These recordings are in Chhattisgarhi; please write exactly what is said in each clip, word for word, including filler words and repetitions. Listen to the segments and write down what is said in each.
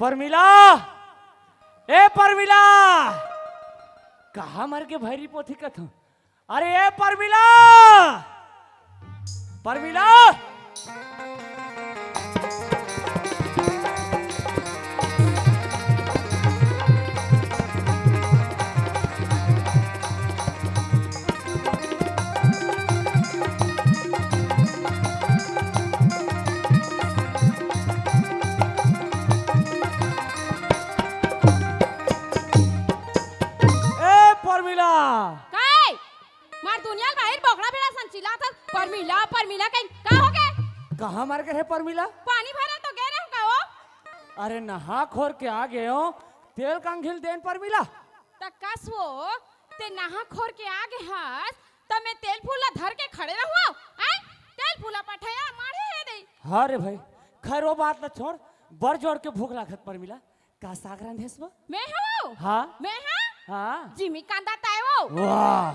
परमिला, ए परमिला, कहाँ मर गे भैरी पोथी कथों? अरे ए परमिला, परमिला। ए परमिला। काय? मार दुनिया ल बाहिर बोकरा भेड़ा सन चिल्लाथस, परमिला, परमिला कहीं, का हो गे? कहाँ मर गे रे परमिला? पानी भरे तो गे रहे का हो? अरे नहा खोर के आ गे हो, तेल कांघिल देन परमिला। त कस वो, ते नहा खोर के आ गे हस, त मैं तेल फूल ला धर के खड़े रहूं? हैं? तेल फूल ला पठया माढ़े हे दई। हाँ रे भाई, खैर वो बात ला छोड़, बड़ जोर के भूख लागत परमिला, का साग रांधेस वो? मैं हूँ? हाँ। मैं हाँ? हाँ। जिमी कांदा ताय वो। वाह,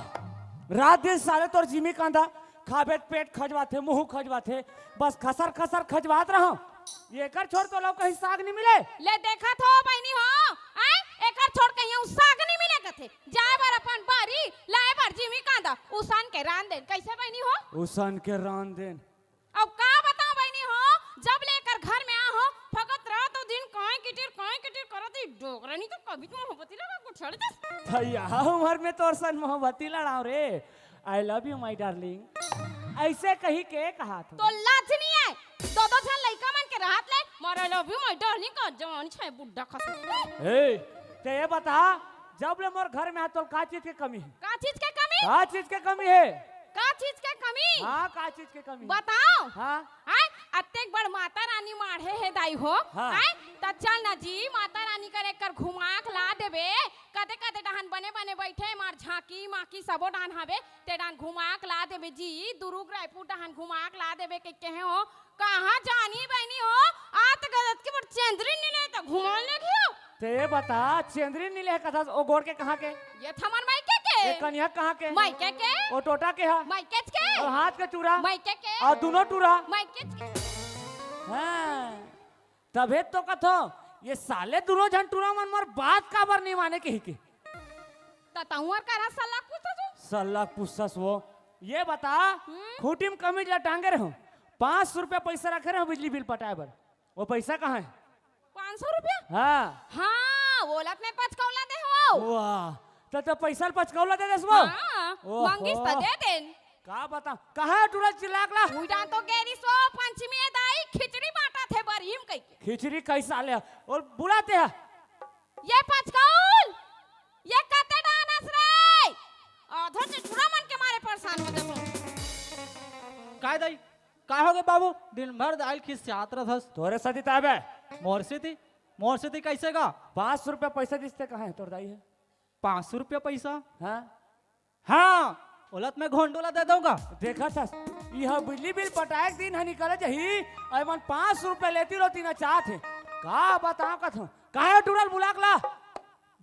रात दिन साले तोर जिमी कांदा खाबे त पेट खजवाथे, मुंह खजवाथे, बस खसर खसर खजवात रहो। एकर छोड़ तोला कहीं साग नहीं मिले? ले देखत हो बहिनी हो, आय एकर छोड़ कहीं साग नहीं मिले कथे। जाए बर अपन बारी, लाए बर जिमी कांदा, उसन के रांध देन। कैसे बहिनी हो? उसन के रांध देन। अब का बताओ बहिनी हो, जब ले एकर घर में आ हो, फकत रात अउ दिन कांय किटिर, कांय किटिर करत ही, डोकरनी तो कभी तो मोहब्बती लगा को छड़ दे। भैया, उम्र में तोर सन मोहब्बती लड़ाओ रे। I love you my darling। ऐसे कही के कहा तू? तो लाज नहीं आय। दो दो झन लइका मन के रहत ले, मोर I love you my darling का जवानी छे बुड्ढा खस। ए, ते ये बता, जब ले मोर घर में आ तोल का चीज के कमी है? का चीज के कमी? का चीज के कमी है? का चीज के कमी? हाँ, का चीज के कमी है? बताओ। हाँ। हैं? अतेक बड़ माता रानी माढ़े हे दाई हो। हाँ। हैं? त चल ना जी, माता रानी कर एकर घुमाक ला देबे। कदे कदे डहान बने बने बैठे, मार झांकी माकी सबो डान हवे, ते डान घुमाक ला देबे जी, दुरुग रायपुर डहान घुमाक ला देबे के कहे हो। कहाँ जानी बहिनी हो, आत गदत के बड़ चेंदरी नीले त घुमा ले घियो। ते बता, चेंदरी नीले है कथा, ओ गोड़ के कहाँ के? ये थमन मायके के। ये कनिया कहाँ के? मायके के। ओ टोटा के हा? मायके के। और हाथ के टूरा? मायके के। और दोनों टूरा? मायके के। हाँ, तभे तो कथो, ये साले दोनों झन टूरा मन मोर बात काबर नहीं माने के ही के? त तहुंर करा सल्ला पूछत हूँ। सल्ला पूछस वो। ये बता, हम्म? खूंटी में कमीज ला टांगे रहो, पाँच सौ रुपया पैसा रखे रहो बिजली बिल पटाए बर, वो पैसा कहाँ है? पाँच सौ रुपया? हाँ। हाँ, ओला त मैं पचकौला दे हो। वाह, त, त पैसा ल पचकौला दे देस वो? हाँ, ओहो। मंगिस त दे देन। का बता, कहाँ टूरा चिल्लाक ला? उइडा तो गेरी सो पंचमी ए दाई खिचड़ी बांटा थे बरहिम कहि के। खिचड़ी कैसा ले? और बुलाते हैं। ये पचकौल, ये कते डानस रे? आधा चिठुरा मन के मारे परेशान हो जाबो। काय दाई, का हो गे बाबू? दिन भर दाई खिसियात रहथस। तोरे सेती ताबे। मोर सेती? मोर सेती कैसे गा? पाँच सौ रुपया पैसा दिस ते कहाँ है तोर दाई है? पाँच सौ रुपया पैसा? हाँ। हाँ, ओला त मैं घोंडो ला दे दूंगा। देखत हस, इह बिजली बिल पटाए के दिन ह निकल जही, अउ एमन पाँच सौ रुपया लेती रहती ना चाहत हे। का बताओ कथो, काहे टूरा ल बुलाक ला?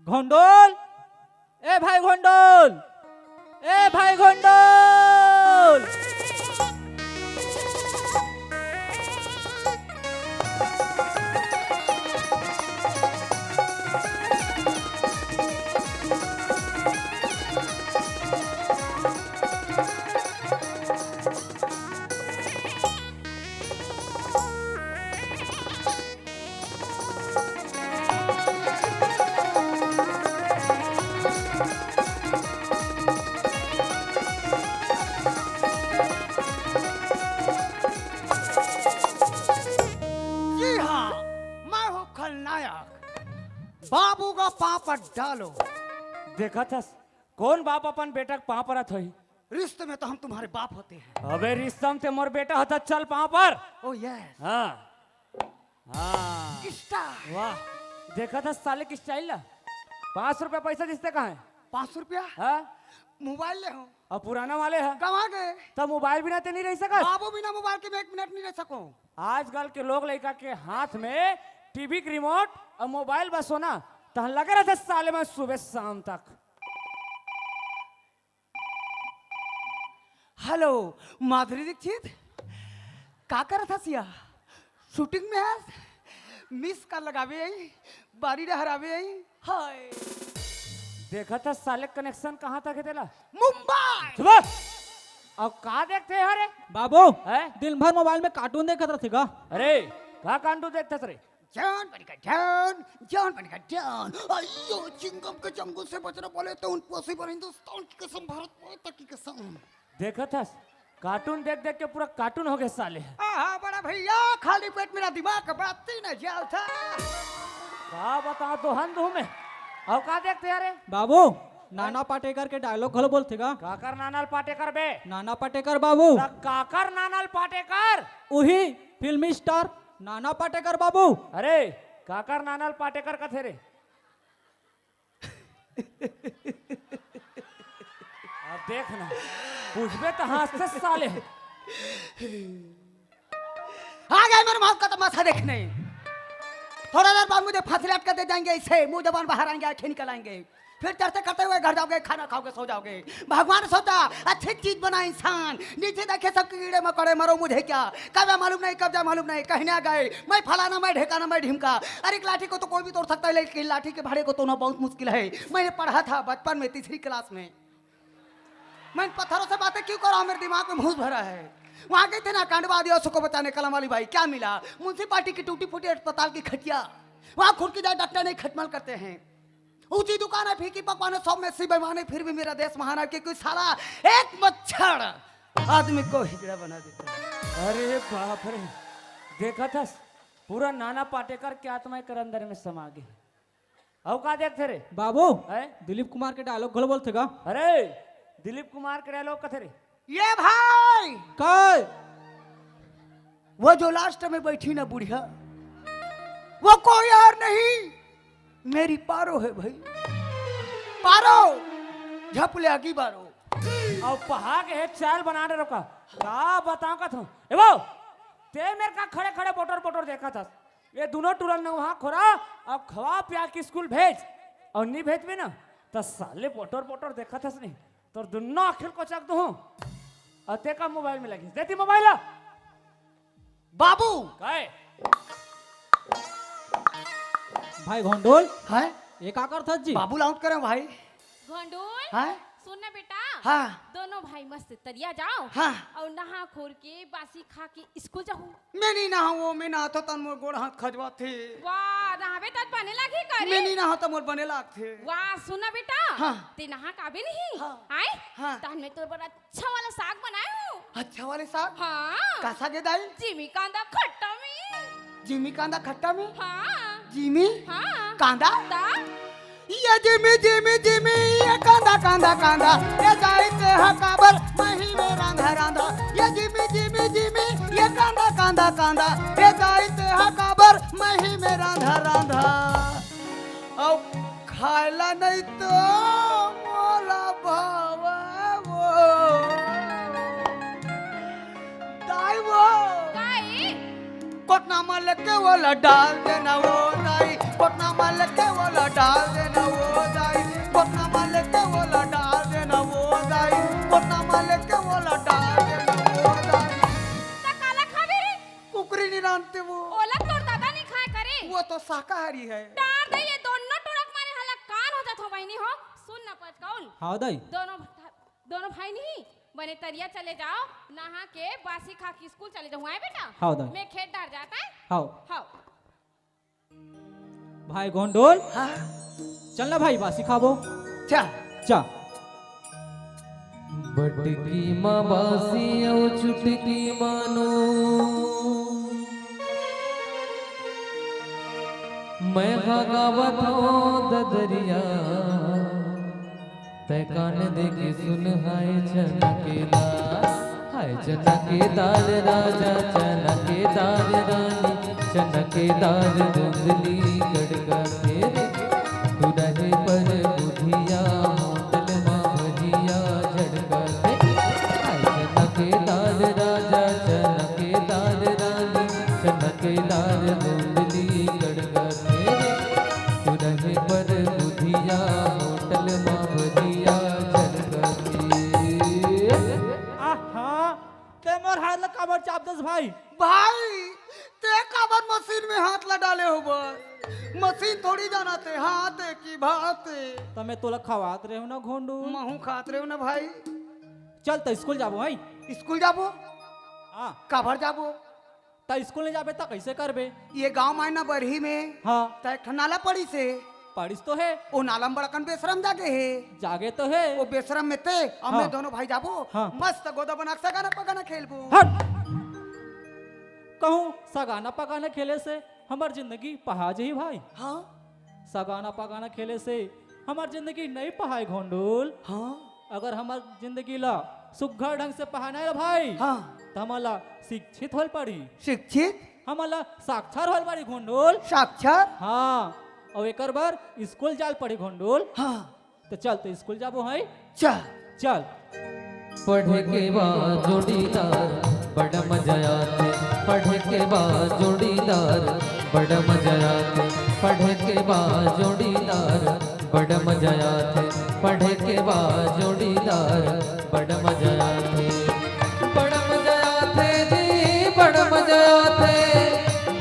घोंडोल, ए भाई घोंडोल, ए भाई घोंडोल। जी हाँ, मैं हूँ खलनायक। बाबू का पापड़ डालो। देखत हस, कौन बाप अपन बेटा के पाँव परत होही? रिश्ते में तो हम तुम्हारे बाप होते हैं। अबे रिश्ता में ते मोर बेटा होता, चल पाँव पर। Oh yes। हाँ। हाँ। किस्ता। वाह, देखत हस साले के style ला। पाँच सौ रुपया पैसा दिस ते कहाँ है? पाँच सौ रुपया? हाँ। मोबाइल ले हो। अब पुराना वाले है। गंवा गे। तब मोबाइल बिना ते नहीं रह सकत। बाबू बिना मोबाइल के मैं एक मिनट नहीं रह सकूं। आजकल के लोग लइका के हाथ में टीवी के रिमोट अउ मोबाइल बस हो ना, तहन लगे रहते साले मन सुबह शाम तक। हेलो, माधुरी दीक्षित, का करत हस या? शूटिंग में हस? मिस कॉल लगावे आई, बारी डहर आवे आई। हाय। देखत हस साले, कनेक्शन कहाँ तक हे तेला? मुंबई। चुप। अब का देखते हस रे? बाबू, हैं? दिन भर मोबाइल में कार्टून देखत रथे का? अरे, का कार्टून देखत हस रे? जॉन बनेगा डॉन, जॉन बनेगा डॉन। अयो, चिंगम के चंगुल से बचना बोले तो उन पोसी पर हिंदुस्तान की कसम, भारत माता की कसम। देखत हस, कार्टून देख देख के पूरा कार्टून हो गए साले। आहा, बड़ा भैया, खाली पेट मेरा दिमाग का बाती न जलता। का बताओ तो हन तुम्हें। अब का देखते हस रे? बाबू, नाना पाटेकर के डायलॉग घलो बोलथे का? काकर नानाल पाटेकर बे? नाना पाटेकर बाबू, त काकर नानाल पाटेकर? उही फिल्मी स्टार नाना पाटेकर बाबू। अरे, काकर नानाल पाटेकर कथे रे? अब देख ना, पूछबे तो हंसते साले। आ गए मेरे मौत का तमाशा देखने। थोड़ा देर बाद मुझे फांसी लटका दे जाएंगे, इसे मुंह जबान बाहर आएंगे, आंखें निकल आएंगे। फिर चर्चा करते हुए घर जाओगे, खाना खाओगे, सो जाओगे। भगवान सोचा, अच्छी चीज बना इंसान, नीचे देखे सब कीड़े मकोड़े, मरो मुझे क्या। कब जाए मालूम नहीं, कब जाए मालूम नहीं, कहीं ना गए। मैं फलाना, मैं ढेकाना, मैं ढिमका। अरे, एक लाठी को तो कोई भी तोड़ सकता है, लेकिन लाठी के भाड़े को तोड़ना बहुत मुश्किल है। मैंने पढ़ा था बचपन में, तीसरी क्लास में। मैं इन पत्थरों से बातें क्यों कर रहा हूँ, मेरे दिमाग में भूस भरा है। वहां गए थे ना कांडवा आदिवासियों को बचाने, कलम वाली बाई, क्या मिला? म्युनिसिपालिटी की टूटी फूटी अस्पताल की खटिया। वहां खुद की जाए डॉक्टर नहीं, खटमल करते हैं। ऊंची दुकान है, फीकी पकवान है, सब में सी बेईमान है, फिर भी मेरा देश महान है, क्योंकि साला एक मच्छर आदमी को हिजड़ा बना देता है। अरे बाप रे, देखत हस, पूरा नाना पाटेकर के आत्मा एकर अंदर में समा गे। अउ का देखथे रे? बाबू, हैं? दिलीप कुमार के डायलॉग घलो बोलथे का? अरे, दिलीप कुमार के डायलॉग कथे रे? ये भाई, काय? वो जो लास्ट में बैठी ना बुढ़िया, वो कोई और नहीं, मेरी पारो है भाई। पारो, झपले आगी बारो। अउ पहा के हे चाल बना डरे का। का बताओ का तू? ए वो, ते मेरे का खड़े खड़े बोटर बोटर देखत हस। ये दोनों टुरन ने वहां खोरा, अब खवा पिया के स्कूल भेज। अउ नी भेजबे ना, त साले बोटर बोटर देखत हस नहीं। तोर दुन्नो आँखी ल कोचक दूहूं। अउ ते का मोबाइल में लगिस। दे ती मोबाइल ला। बाबू, काय? भाई घोंडोल, हैं? ये का करथस जी? बाबू लाउंट करे भाई। घोंडोल, हाँ? सुन ना बेटा। हाँ। दोनों भाई मस्त तरिया जाओ। हाँ। अउ नहा खोर के बासी खा के स्कूल जाहू। मैं नहीं नहाऊं, मैं नहाता त मोर गोड़ हाथ खजवाथे। वाह, नहावे त बने लागी करे। मैं नहीं नहाता, मोर बने लागथे। वाह, सुन ना बेटा। हाँ। ते नहा काबे नहीं? हाँ। आय? हाँ। तहन मैं तोर बर अच्छा वाला साग बनाए हूँ। अच्छा वाले साग? हाँ। कैसा गे दाई? जिमी कांदा खट्टा में। जिमी कांदा खट्टा में? हाँ। जिमी? हाँ। कांदा? ता? ये जिमी, जिमी, जिमी, ये कांदा, कांदा, कांदा, ये दाई ते हा काबर मही में रांधा, रांधा। ये जिमी, जिमी, जिमी, ये कांदा, कांदा, कांदा, ये दाई ते हा काबर मही में रांधा, रांधा। अउ खायला नहीं तो मोला भावे वो। दाई वो। काई? कोटना में लेके ओला डाल देना वो दाई, कोटना में लेके ओला डाल देना वो दाई, कोटना में लेके ओला डाल देना वो दाई, कोटना में लेके ओला डाल देना वो दाई। त काला खाबे रे? कुकरी नहीं रांधते वो। ओला तोर दादा नहीं खाए करे। वो तो शाकाहारी है। डार दे ये दोनों टुरक मारे हला कान हो जात हो बहिनी हो। सुन ना पचकौल। हाँ दाई। दोनों दोनों भाई नहीं बने तरिया चले जाओ, नहा के बासी खा के स्कूल चले जाओ, आए बेटा? हाँ दाई। मैं खेत डार जाता है। हाँ। हाँ। भाई घोंडोल, हाँ, चल ना भाई बासी खाबो। चा। चा। बटकी मा बासी अउ चुटकी मानो, मैं हा गावत हौं ददरिया। तै कान दे के सुन हाय चना के दाल, हाय चना के दाल राजा, चना के दाल रानी, चना के दाल धुंधली गड़का तेरे। तू रहे पर बुधिया होटल मा भजिया झड़का तेरे। हाय चना के दाल राजा, चना के दाल रानी, चना के दाल धुंधली गड़का तेरे। तू रहे पर बुधिया होटल मा भजिया झड़का तेरे। आहा, ते मोर हाथ ला काबर चाप दस भाई? भाई, ते काबर मशीन में हाथ ला डाले हो बस? मशीन थोड़ी जाना ते, हाथ की बात। त मैं तोला खवात रहे हूँ ना घोंडू। महू खात रहे हूँ ना भाई। चल त स्कूल जाबो, हैं? स्कूल जाबो? हाँ। काबर जाबो? त स्कूल नहीं जाबे त कैसे करबे? ये गांव माय ना बरही में हाँ। त एक ठन नाला पड़िस हे। पड़िस तो हे। ओ नाला में बड़कन बेसरम जागे हे। जागे तो हे। ओ बेसरम में ते अउ मैं हाँ। दोनों भाई जाबो। हाँ। मस्त गोदा बना के सगाना पगाना खेलबो। हट। कहूँ सगाना पगाना खेले से हमर जिंदगी पहा जही भाई। हाँ। सगाना पगाना खेले से हमर जिंदगी नहीं पहाय घोंडूल। हाँ। अगर हमर जिंदगी ला सुघर ढंग से पहाना हे भाई, हाँ। त हमन ला शिक्षित होल पड़ी। शिक्षित? हमन ला साक्षर होल पड़ी घोंडूल। साक्षर? हाँ। अउ एकर बर स्कूल जाल पड़ी घोंडूल। हाँ। त चल, त स्कूल जाबो, हैं? चल। चल। पढ़े के बाद जोड़ीदार, बड़ा मजा आथे। पढ़े के बाद जोड़ीदार, बड़ा मजा आथे। पढ़े के बाद जोड़ीदार, बड़ा मजा आथे। पढ़े के बाद जोड़ीदार, बड़ा मजा आथे। बड़ा मजा आथे जी, बड़ा मजा आथे।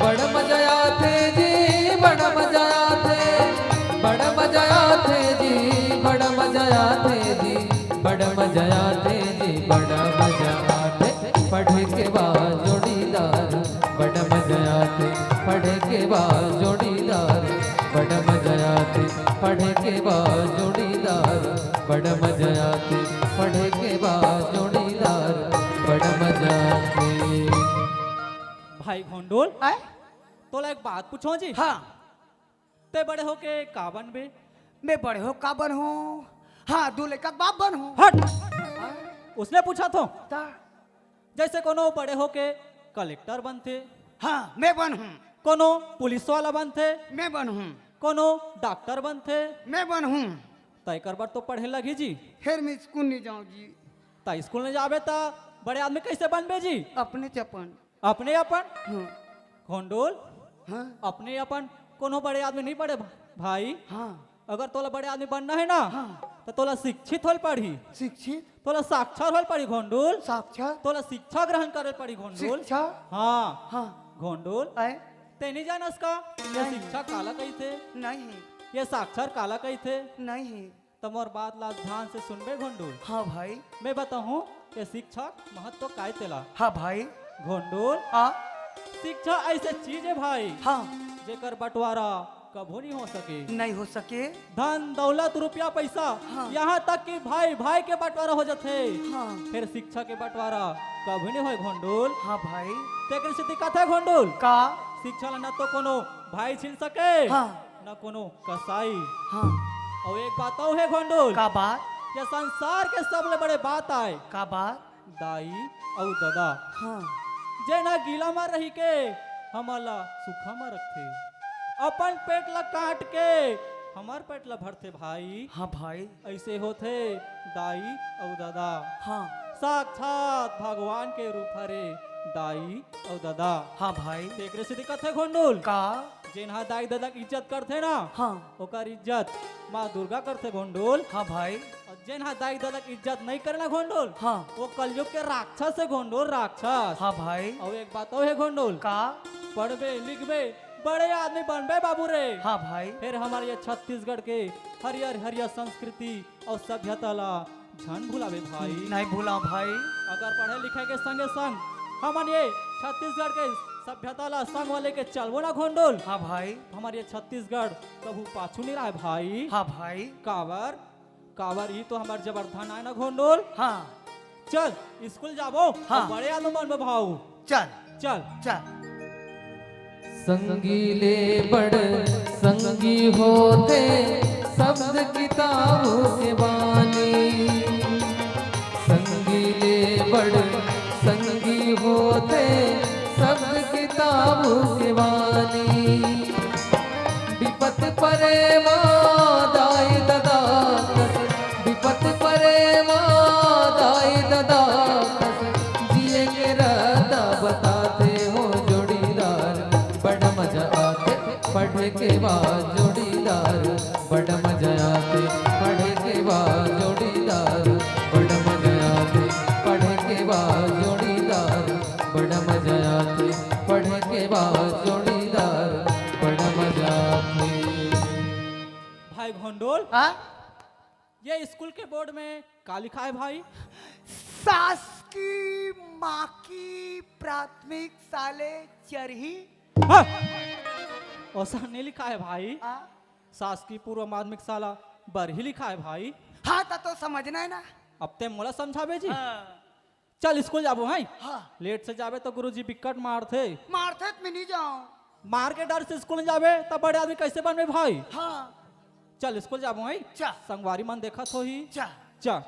बड़ा मजा आथे जी, बड़ा मजा आथे। बड़ा मजा आथे जी, बड़ा मजा आथे जी। बड़ा मजा आथे जी, बड़ा मजा आथे। पढ़े के बाद जोड़ीदार, बड़ा मजा आथे। पढ़े के बाद जोड़ीदार, बड़ा मजा आथे। पढ़े के बाद जोड़ीदार, बड़ा मजा आथे। पढ़े के बाद जोड़ीदार, बड़ा मजा आथे। भाई घोंडूल, आय? तोला एक बात पूछो जी। हाँ। ते बड़े होके का बनबे? मैं बड़े हो का बनहूँ? हाँ, दू लइका के बाप बनहूँ। हट! हाँ? उसने पूछा थो। ता? जैसे कोनो बड़े होके कलेक्टर बनथे। हाँ, मैं बनहूँ। कोनो पुलिस वाला बनथे। मैं बनहूँ। कोनो डॉक्टर बनथे। मैं बनहूँ। त एकर बर तो पढ़े लगही जी। फेर मैं स्कूल नहीं जाऊँ जी। त स्कूल नहीं जाबे त बड़े आदमी कैसे बनबे जी? अपने चपन। अपने अपन? हाँ। घोंडूल, हाँ। अपने अपन कोनो बड़े आदमी नहीं बने भा-, भाई। हाँ। अगर तोला बड़े आदमी बनना हे ना, हाँ। त तोला शिक्षित होल पड़ही। शिक्षित? तोला साक्षर होल पड़ही घोंडूल। साक्षर? तोला शिक्षा ग्रहण करे पड़ही घोंडूल। शिक्षा? हाँ। हाँ। घोंडूल, आय? ते नहीं जानस का? ये नहीं। शिक्षा काला कहिथे? नहीं। ये साक्षर काला कहिथे? नहीं। त मोर बात ला ध्यान से सुनबे घोंडूल। हाँ भाई। मैं बताहूँ ये शिक्षा महत्व काय तेला। हाँ भाई। घोंडूल। हाँ। शिक्षा ऐसे चीज हे भाई, हाँ। जेकर बंटवारा कभू नहीं हो सके। नहीं हो सके। धन, दौलत, रुपया, पैसा, हाँ। यहाँ तक कि भाई, भाई के बंटवारा हो जाथे। हाँ। फेर शिक्षा के बंटवारा कभू नहीं होय घोंडूल। हाँ भाई। तेकर सेती कथे घोंडूल। का? शिक्षा ला न तो कोनो भाई छीन सके। हाँ। न कोनो कसाई। हाँ। अउ एक बात अउ हे घोंडूल। का बात? ये संसार के सबले बड़े बात आय। का बात? दाई अउ ददा। हाँ। जेन ह गीला म रहि के हमन ला सुखा म रखथे, अपन पेट ला काट के हमर पेट ला भरथे भाई। हाँ भाई। ऐसे होथे दाई अउ ददा। हाँ। साक्षात भगवान के रूप हरे दाई अउ ददा। हाँ भाई। तेकरे सेती कथे घोंडूल। का? जेन ह दाई ददा के इज्जत करथे ना, हाँ। ओकर इज्जत माँ दुर्गा करथे घोंडूल। हाँ भाई। अउ जेन ह दाई ददा के इज्जत नइ करे ना घोंडूल, हाँ। वो कलयुग के राक्षस हे घोंडूल, राक्षस। हाँ भाई। अउ एक बात अउ हे घोंडूल। का? पढ़बे लिखबे, बड़े आदमी बनबे बाबू रे। हाँ भाई। फेर हमर ये छत्तीसगढ़ के हरियर हरियर संस्कृति अउ सभ्यता ला झन भुलाबे भाई। नहीं भुलाओं भाई। अगर पढ़े लिखे के संगे संग हमन ये छत्तीसगढ़ के सभ्यता ला संग वाले के चलबो ना घोंडूल, हाँ भाई। हमर ये छत्तीसगढ़ कभू पाछू नहीं रहे भाई। हाँ भाई। काबर? काबर ई तो हमर जबर धन आय ना घोंडूल। हाँ। चल, स्कूल जाबो, हाँ। अउ बड़े आदमी बनबो भाऊ। चल। चल। चल। संगी ले बड़ संगी होथे, शब्द किताब के बानी। संगी ले बड़ संगी होथे, शब्द किताब के बानी। बिपत परे मा दाई ददा कस, बिपत परे मा दाई ददा कस, जिए के रदा बताथे हो जोड़ीदार, बड़ मजा आथे पढ़े के बाद जोड़ीदार, बड़ मजा आथे पढ़े के बाद जोड़ीदार, बड़ मजा आथे पढ़े के बाद जोड़ीदार, बड़ मजा आथे पढ़े के जोड़ीदार बड़ा मजा आथे। भाई घोंडोल, हाँ? ये स्कूल के बोर्ड में का लिखा है भाई? शासकीय माकी प्राथमिक शाले चरही। हाँ! ऐसा नहीं लिखा है भाई। हाँ? शासकीय पूर्व माध्यमिक शाला बरही लिखा है भाई। हाँ, त तो समझना है ना। अब ते मोला समझाबे जी। हाँ। चल स्कूल जाबो हैं। हाँ। लेट से जाबे तो गुरुजी बिकट मारथे। मारथे त मैं नहीं जाऊँ। मार के डर से स्कूल नहीं जाबे त बड़े आदमी कैसे बनबे भाई? हाँ। चल स्कूल जाबो हैं। चल। संगवारी मन देखत होही। चल। चल।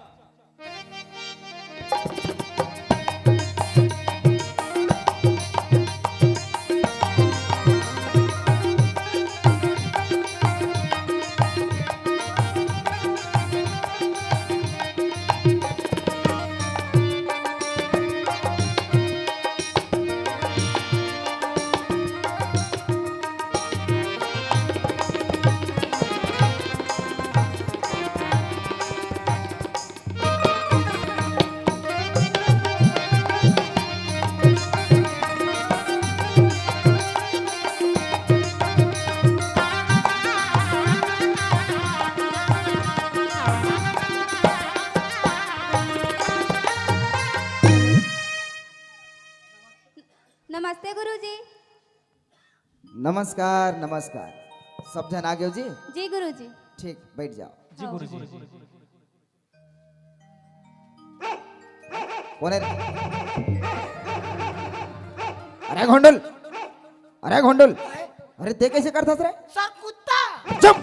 नमस्ते गुरुजी। नमस्कार, नमस्कार। सब झन आ गेव जी? जी गुरुजी। ठीक, बैठ जाओ। जी हाँ। गुरुजी। कोन हे रे? अरे घोंडुल, अरे घोंडुल, अरे ते कैसे करथस रे? सर कुत्ता। चुप।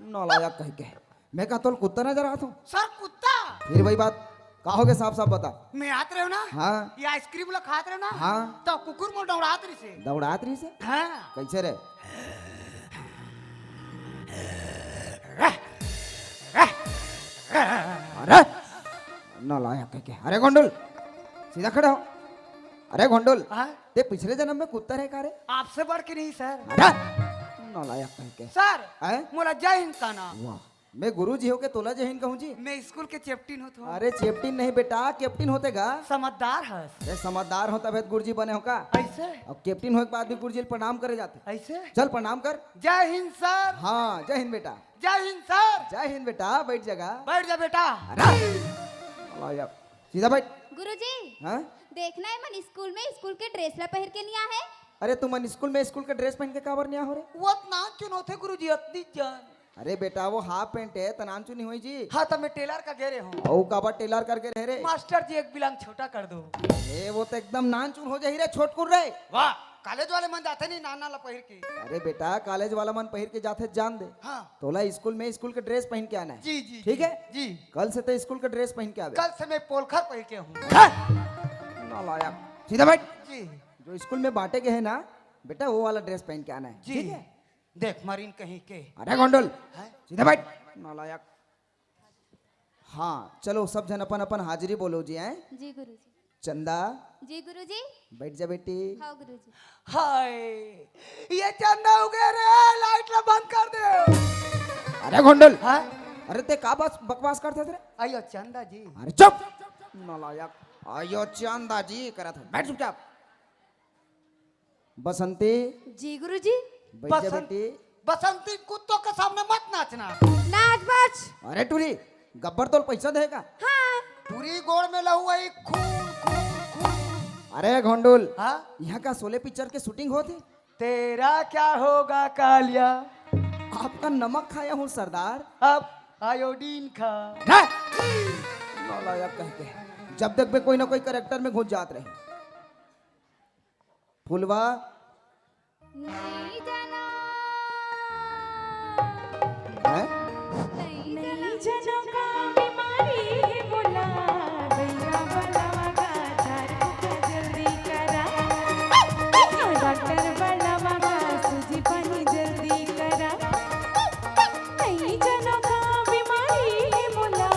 नालायक कहिके। मैं का तोल कुत्ता नजर आत हूँ? सर कुत्ता। फिर वही बात, का होगे, साफ साफ बता। मैं आत रहे हो ना? हाँ। ये आइसक्रीम ला खात रहे हो ना? हाँ। तो कुकुर मोर दौड़ात रहिसे। दौड़ात रहिसे? हाँ। कैसे रे? अरे नालायक कहिके, अरे घोंडुल, सीधा खड़ा हो। अरे घोंडुल, हाँ? ते पिछले जन्म में कुत्ता रहे का रे? आपसे बढ़ के नहीं सर। अरे नालायक कहिके। सर, हैं? मोला जय हिंद कहना। वाह, मैं गुरुजी होके तोला जय हिंद कहूँ जी? मैं स्कूल के चैप्टिन होत हूँ। अरे चैप्टिन नहीं बेटा, कैप्टिन होते गा। समझदार हस। अरे समझदार हो तबे त गुरुजी बने हो का? ऐसे? अब कैप्टिन होए के बाद भी गुरुजी ल प्रणाम करे जाथे। ऐसे? चल प्रणाम कर। जय हिंद सर। हाँ, जय हिंद बेटा। जय हिंद सर। जय हिंद बेटा, बैठ जगह। बैठ जा बेटा। अरे, साला यार, सीधा बैठ। गुरुजी, हाँ? देखना है मन स्कूल में स्कूल के ड्रेस ला पहिर के नहीं आ है। अरे तुमन स्कूल में स्कूल के ड्रेस पहन के काबर नहीं आ हो रे? वो त नानचुन होथे गुरुजी, अतनी जान। अरे बेटा, वो हाफ पैंट है, त नानचुन नहीं होई जी। हाँ, त मैं टेलर का गे रहे हूँ। अउ काबर टेलर करके रहे रे? मास्टर जी, एक बिलांग छोटा कर दो। ए, वो तो एकदम नानचुन हो जाही रे, छोटकुन रे। वाह, कॉलेज वाले मन जाथे नहीं नाना ला पहिर के। अरे बेटा, कॉलेज वाला मन पहिर के जाथे, जान दे। हाँ। तोला स्कूल में स्कूल के ड्रेस पहन के आना है। जी, जी, ठीक जी, है? जी। कल से तो स्कूल के ड्रेस पहन के आवे। कल से मैं पोलखर पहिर के हूँ। हाँ? नालायक। सीधा बैठ। जी। जो स्कूल में बांटे गए हैं ना, बेटा, वो वाला ड्रेस पहन के आना है। जी। ठीक है? देख, मरीन कहीं के। अरे गोंडल, हैं? सीधा बैठ। नालायक। हाँ, चलो, सब झन अपन अपन हाजिरी बोलो जी, हैं? जी गुरुजी। चंदा। जी गुरुजी। बैठ जा बेटी। हाँ गुरुजी। हाय, ये चंदा उगे रे, लाइट ला बंद कर दे। अरे गोंडल। हाँ? अरे ते का बस बकवास करथे रे? आयो चंदा जी। अरे चुप। नालायक। आयो चंदा जी करत है। बैठ चुपचाप। बसंती। जी गुरुजी। बैठ जा बसंत-, बेटी। बसंती, कुत्तों के सामने मत नाचना। नाच बच। अरे टूरी, गब्बर तोल पैसा देगा? हाँ। टूरी गोड़ में लहू आई, खून, खून, खून। अरे घोंडुल, हाँ? यहाँ का शोले पिक्चर के शूटिंग होत हे? तेरा क्या होगा कालिया? आपका नमक खाया हूँ सरदार। अब आयोडीन खा। ना! नालायक कह के। जब देखबे कोई ना कोई कैरेक्टर में घुस जात रहे। फुलवा। नहीं जाना। हैं? नहीं जाना। नहीं जाना का बीमारी है बोला, भैया बोलावा का झाड़ू का जल्दी करा। डॉक्टर बोलावा का सूजी पानी जल्दी करा। नहीं जाना का बीमारी है मोला,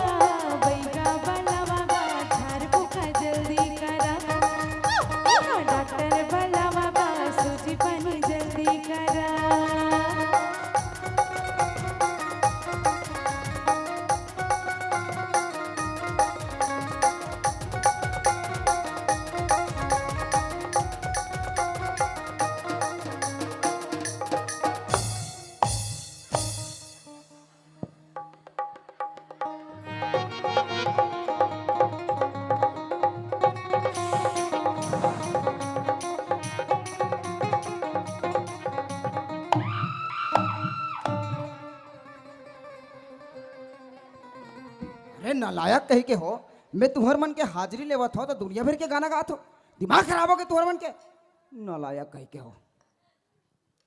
बैगा बलवा गा, झाड़ फूका जल्दी करा। डॉक्टर बलवा गा, सूजी पानी जल्दी करा। नालायक कहिके हो, मैं तुहर मन के हाजिरी लेवत हो त दुनिया भर के गाना गात हो। दिमाग खराब हो गे तुहर मन के। नालायक कहिके हो।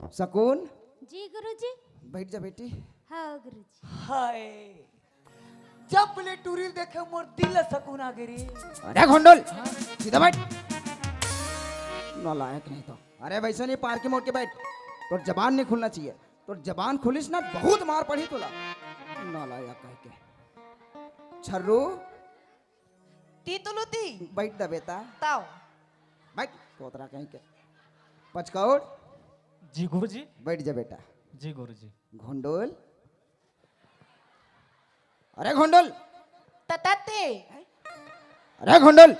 शकुन। जी गुरुजी। बैठ जा बेटी। हाँ गुरुजी। हाय, जब ले टूरी ल देखे मोर दिल ला सकून आ गे रे। अरे घोंडोल, हाँ? सीधा बैठ। नालायक नहीं तो। अरे वैसे नहीं, पार के मोड़ के बैठ। तोर जबान नहीं खुलना चाहिए। तोर जबान खुलिस ना, बहुत मार पड़ी तोला। नालायक कहिके। छर्रू। ती तुलू ती। बैठ जा बेटा। ताओ। बैठ, तोतरा कहिके। पचकौड़। जी गुरुजी। बैठ जा बेटा। जी गुरुजी। घोंडोल। अरे घोंडोल। ततते। अरे घोंडोल।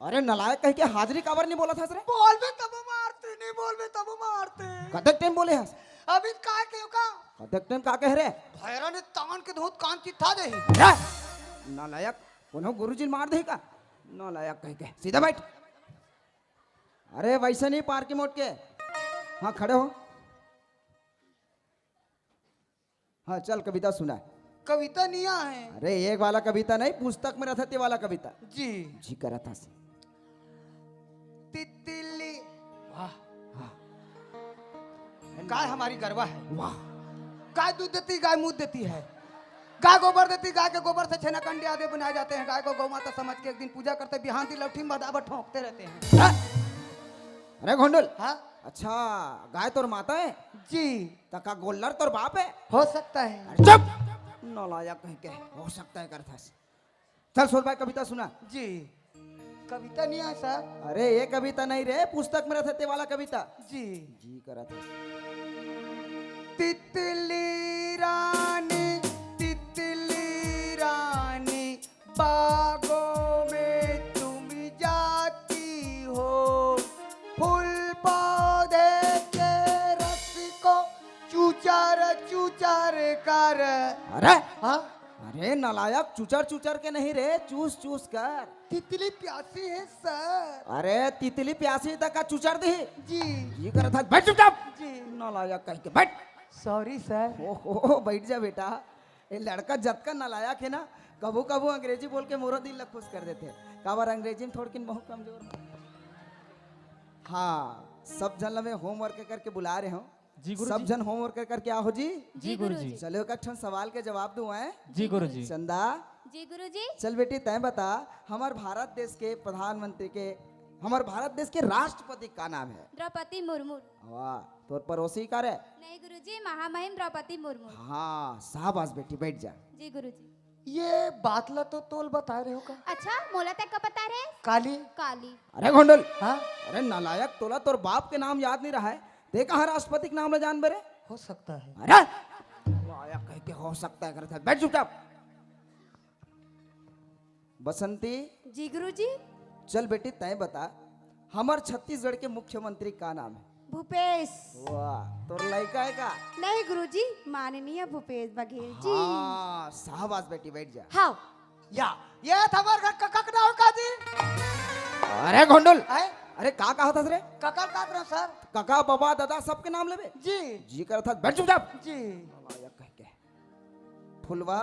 अरे नालायक कहिके हाजिरी काबर नहीं बोलत हस रे? बोलबे तब मारते, नहीं बोलबे तब मारते। कतक टाइम बोले हस? अभी काय कहेंव का? कतक टाइम का कहे रे? भैरा ने तान के धोत कान चित्था देही। रे! नालायक, कोनो गुरुजी ल मार देही का? नालायक कहिके। सीधा बैठ। अरे वैसे नहीं, पार के मोड़ के। हाँ, खड़े हो। हाँ, चल कविता सुना। कविता नहीं आए। अरे एक वाला कविता नहीं, पुस्तक में रहिथे ते वाला कविता। जी। जी करत हस। तितली। वाह। हाँ। गाय हमारी गरवा है। वाह। गाय दूध देती, गाय मूत देती है। गाय गोबर देती, गाय के गोबर से छेना कंडे आदि बनाए जाते हैं। गाय को गौ माता समझ के एक दिन पूजा करते, बिहान दिन लौठी में बदाबद ठोंकते रहते हैं। हाँ? अरे घोंडोल। हाँ? अच्छा, गाय तोर माता है? जी। त का गोल्लर तोर बाप है? हो सकता है। अरे चुप! नालायक कहिके, हो सकता है करथस। चल सोनबाई, कविता सुना। जी। कविता नहीं आए सर। अरे ये कविता नहीं रे, पुस्तक में रहिथे ते वाला कविता। जी। जी करत है। तितली रानी, तितली रानी, बागों में तुम जाती हो, फूल पौधे के रस को चूचर चूचर कर। अरे? हाँ? अरे नालायक, चुचर चुचर के नहीं रे, चूस चूस कर। तितली प्यासी है सर। अरे तितली प्यासी त का चुचर दी? जी। ये करत हस, बैठ चुपचाप। जी। नालायक कहिके, बैठ। Sorry sir. ओहो, बैठ जा बेटा। ये लड़का जतका नालायक है ना, कभू कभू अंग्रेजी बोल के मोरो दिल ला खुश कर देथे। काबर अंग्रेजी में थोड़किन बहुत कमजोर हूँ। हाँ, सब झन ला मैं होमवर्क करके बुला रहे हूँ। जी गुरु सब जी। झन होमवर्क करके आओ जी। जी जी गुरु गुरु जी। जी। चलो एक ठन सवाल के जवाब दूं, हैं? जी गुरु जी। चंदा। जी गुरु जी। चल बेटी, तैं बता, हमार भारत देश के प्रधानमंत्री के, हमार भारत देश के राष्ट्रपति का नाम है? द्रौपदी मुर्मू। वाह, तोर पड़ोसी का रे? नहीं गुरु जी, महामहिम द्रौपदी मुर्मू। हाँ, शाबाश बेटी, बैठ जा। जी गुरु जी। ये बात ला तो तोल बता रहे हो का? अच्छा, मोला तक का पता रहे? काली। काली। अरे घोंडल। हाँ? अरे नालायक, तोला तोर बाप के नाम याद नहीं रहा है, ते कहाँ राष्ट्रपति के नाम ला जान बे रे? हो सकता है। अरे नालायक कहिके हो सकता है करत है, बैठ चुपचाप। बसंती। जी गुरु जी। चल बेटी, तैं बता, हमर छत्तीसगढ़ के मुख्यमंत्री का नाम है? भूपेश। वाह, तोर लइका है का? नहीं गुरु जी, माननीय भूपेश बघेल जी। हाँ, शाबाश बेटी, बैठ जा। हाँ। या, ये हमार घर कका के नाम का जी? अरे घोंडल। आए? अरे का कहत हस रे? कका कहत रहे सर। कका, बाबा, दादा सबके नाम लेबे? जी। जी करत हस, बैठ चुपचाप। जी। नालायक कहिके। फुलवा।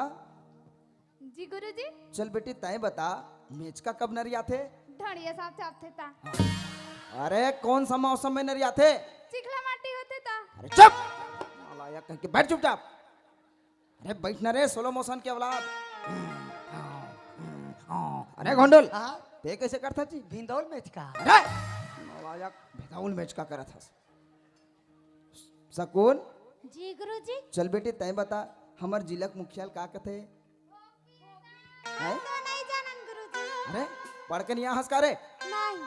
जी गुरु जी। चल बेटी, तैं बता, मेचका कब नरियाथे? ढड़िया सांप चापथे ता। अरे कौन सा मौसम में नरियाथे? चिखला माटी होथे ता। अरे चुप। नालायक कहिके बैठ चुपचाप। अरे बैठ ना रे, स्लो मोशन के औलाद। अरे घोंडल, हाँ? ते कैसे करत हस जी? भिंदौल मेचका। अरे नालायक, भिंदौल मेचका करत हस। शकुन। जी गुरु जी। चल बेटी, तैं बता, हमर जिला के मुखिया ल का कथे? हैं? तो नहीं जानन गुरु जी। अरे, पढ़ के नहीं आ हस का रे? नहीं।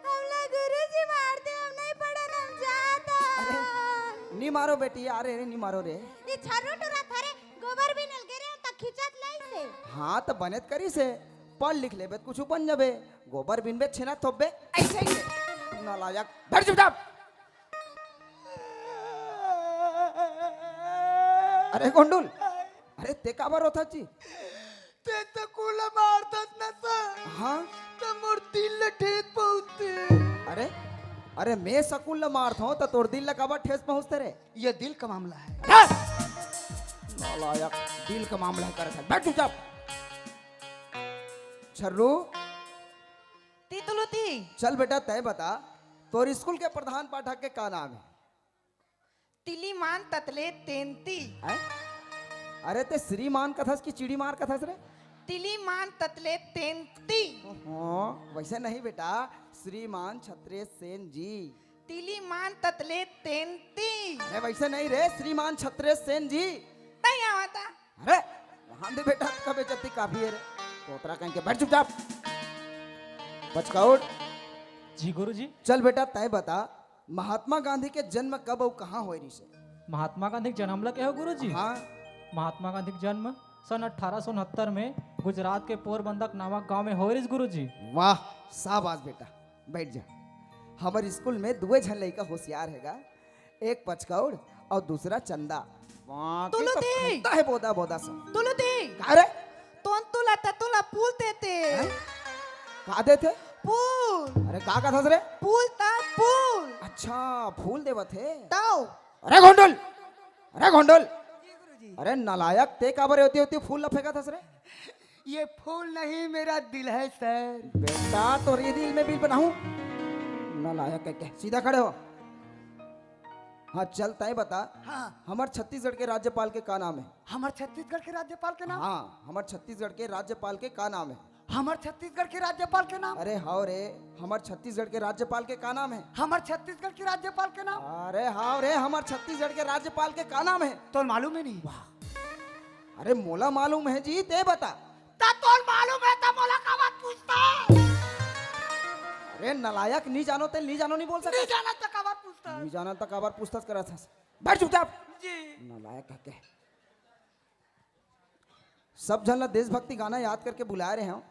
हमला गुरु जी मार दे, हम नहीं पढ़न, हम जात हन। अरे, नी मारो बेटी, अरे, अरे, नी मारो रे। ये छर्रो टुरा थारे गोबर बिनल गे रहे त खिंचत लइसे। हाँ, त बने त करिसे। पढ़ लिख लेबे त कुछु बन जाबे। गोबर बिनबे, छेना थोपबे, ऐसे ही। नालायक, बैठ चुपचाप। अरे गोंडुल, अरे ते काबर रोथस जी? ते सकूल ला मारथस न सर, हाँ? त मोर दिल ला ठेस पहुंचथे। अरे, अरे, मैं सकूल ला मारथंव त तोर दिल ला काबर ठेस पहुंचथे रे? ये दिल का मामला है। हाँ! नालायक, दिल का मामला है करत हे। बैठ चुपचाप। छर्रू। ती तुलुती। चल बेटा, तैं बता, तोर स्कूल के प्रधान पाठक के का नाम है? तिलीमान ततले तेंती। हैं? अरे, ते श्रीमान कथस कि चिड़ीमार कथस रे? तिलीमान ततले तेंती। ओहो, वैसे नहीं बेटा, श्रीमान छत्रेश सेन जी। तिलीमान ततले तेंती। अरे, वैसे नहीं रे, श्रीमान छत्रेश सेन जी। नहीं आवता। अरे, वहां दे बेटा, आपका बेइज्जती काफी है रे। तोतरा कहीं के, बैठ चुपचाप। पचकाउट। जी गुरुजी। चल बेटा, तैं बता, महात्मा गांधी के जन्म कब अउ कहाँ होय रिहिसे? महात्मा गांधी के जन्म ला कहे हो गुरुजी? हाँ। महात्मा गांधी के जन्म सन अठारह सौ उनहत्तर में गुजरात के पोरबंदक नामक गांव में होय रिहिस गुरुजी। वाह, शाबाश बेटा, बैठ जा। हमर स्कूल में दुए झन लइका होशियार हे गा, एक पचकौड़ अउ दूसरा चंदा। वाह, तुलुती। खत्ता है बोदा बोदा सब। तुलुती। का रे? तोन तुला त तुला पुल देते। हैं? का देथे? पुल। अरे का कथस रे? पुल त पुल। अच्छा, फूल देवत हे। तौ। अरे घोंडल, अरे घोंडल। जी गुरुजी। अरे नालायक, ते काबर ओती ओती फूल ला फेंकत हस रे? ये फूल नहीं, मेरा दिल है सर। बेटा, तोर ये दिल में बिल बनाऊं? नालायक कह के सीधा खड़े हो। हाँ, चल तय बता। हाँ। हमर छत्तीसगढ़ के राज्यपाल के का नाम है? हमर छत्तीसगढ़ के राज्यपाल के नाम? हाँ, हमर छत्तीसगढ़ के राज्यपाल के का नाम है? हमर छत्तीसगढ़ के राज्यपाल के नाम? अरे हाव रे, हमर छत्तीसगढ़ के राज्यपाल के का नाम है? हमर छत्तीसगढ़ के राज्यपाल के नाम? अरे हाव रे, हमर छत्तीसगढ़ के राज्यपाल के का नाम है? तोर मालूम है नहीं? वाह। अरे मोला मालूम है जी, ते बता। त तोर मालूम है त मोला काबर पूछता? अरे नालायक, नी जानो ते नी जानो नी बोल सकत। नी जाना त काबर पूछता? नी जाना त काबर पूछता करत हस। बैठ चुपचाप। जी। नालायक कह के। सब झन ला देशभक्ति गाना याद करके बुलाए रहे हंव।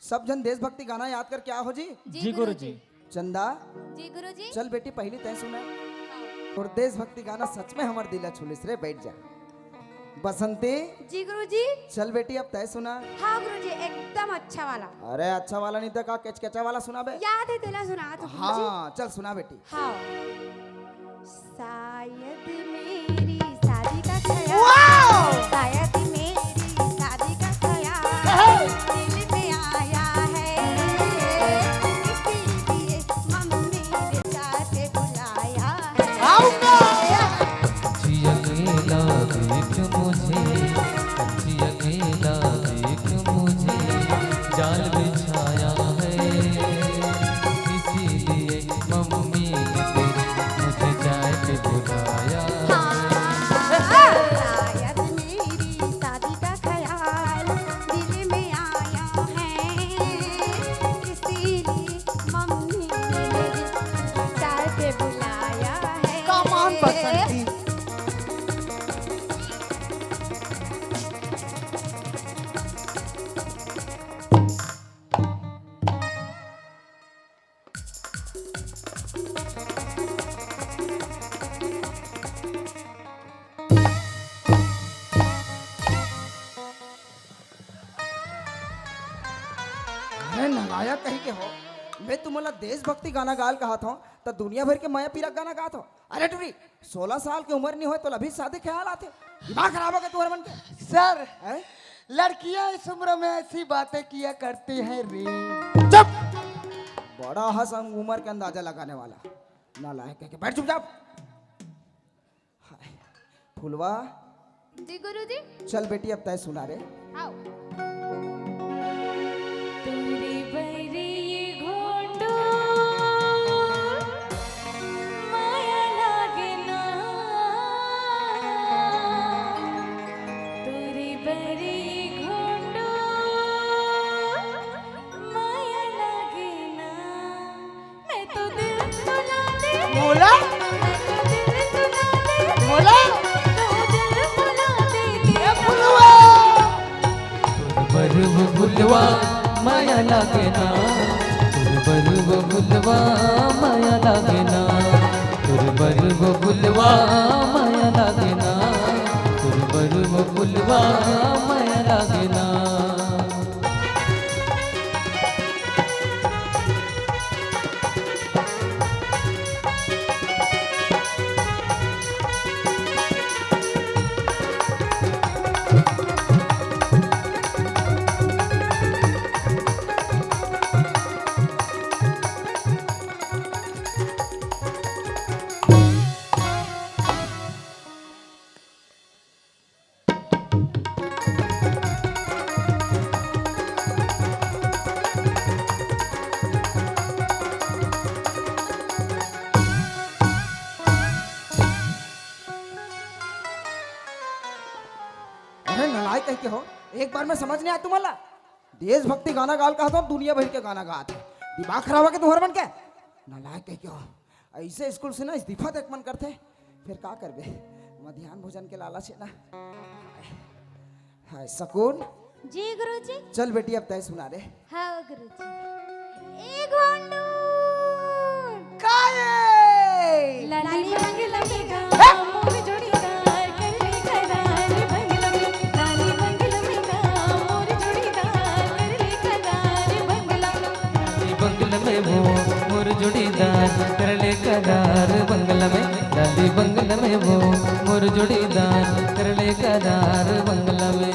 सब झन देशभक्ति गाना याद करके आ हो जी। जी जी गुरुजी। गुरुजी। चंदा। जी गुरुजी। चल बेटी, पहली तय सुना। हाँ। अउ देशभक्ति गाना सच में हमर दिल ला छू लिस रे, बैठ जा। बसंती। जी गुरुजी। चल बेटी, अब तय सुना। हाँ गुरुजी, एकदम अच्छा वाला। अरे अच्छा वाला नहीं तो का केचकेचा वाला सुना बे? याद है, तेला सुना तो गुरुजी। हाँ, चल सुना बेटी। हाँ। शायद मेरी शादी का ख्याल, वाओ! शायद मेरी शादी का ख्याल दिल में आया है, इसीलिए मम्मी ने चाय पे बुलाया है। आऊंगा। जी अकेला देख मुझे, जी अकेला देख मुझे, जाल बिछाया है, इसीलिए मम्मी ने मुझे चाय पे बुलाया। हाँ, शायद मेरी शादी का ख्याल दिल में आया है, इसीलिए मम्मी ने मुझे चाय पे बुलाया है। Come on, बसंती। अरे नालायक कहीं के हो, मैं तुमला देशभक्ति गाना गाल कहा था, त दुनिया भर के मया पीरा गाना गात हो। अरे टुरी, सोलह साल के उम्र नहीं होय तो अभी शादी ख्याल आथे। दिमाग खराब हो गया तुम्हारे मन के। सर, हैं? लड़कियां इस उम्र में ऐसी बातें किया करती हैं रे। चुप! बड़ा हस उम्र के अंदाजा लगाने वाला। नालायक कह के बैठ चुपचाप। हाय, फुलवा। जी गुरुजी। चल बेटी, अब तय सुना रे। आओ। तुरी बरी घोंडो माया लागे ना, तुरी बरी घोंडो माया लागे ना। मैं तो दिल तुला दे, मोला? मैं तो दिल तुला दे, मोला? तो दिल तुला दे, ए फुलवा। तोर बर वो फुलवा माया लागे ना, तोर बर वो फुलवा माया लागे ना, तोर बर वो फुलवा माया लागे ना, तोर बर वो फुलवा माया लागे ना। कह के हो, एक बार में समझ नहीं आया तुम्हारा? देशभक्ति गाना गाल कहा तो दुनिया भर के गाना गात हे। दिमाग खराब हो गया तुम्हारा मन के? नालायक कह के हो। ऐसे स्कूल से ना इस्तीफा देक मन करथे, फिर का करबे? मध्यान्ह भोजन के लालच हे ना। हाय सकून। जी गुरुजी। चल बेटी, अब तय सुना रे। हाँ गुरुजी। ए गोंडू। काये? लाली बंगला में गा, मोर जोड़ीदार, कर ले करार बंगला में। लाली बंगला में गा, मोर जोड़ीदार, कर ले करार बंगला में। लाली बंगला में वो मोर जोड़ीदार, कर ले करार बंगला में। लाली बंगला में वो मोर जोड़ीदार, कर ले करार बंगला में।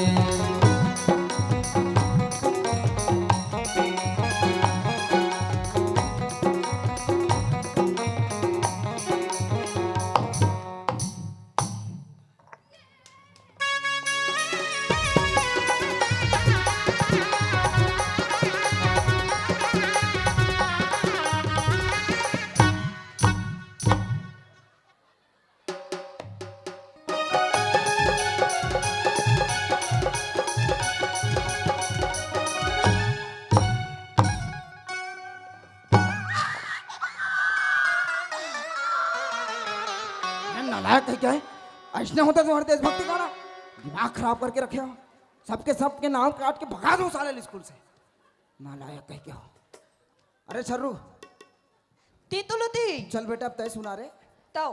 नालायक है क्या है? ऐसने होता तुम्हारे देशभक्ति गाना? दिमाग खराब करके रखे हो। सबके सबके नाम काट के भगा दो साले स्कूल से। नालायक है क्या हो? अरे छर्रू, ती तुलती। चल बेटा, अब तय सुना रे। तो।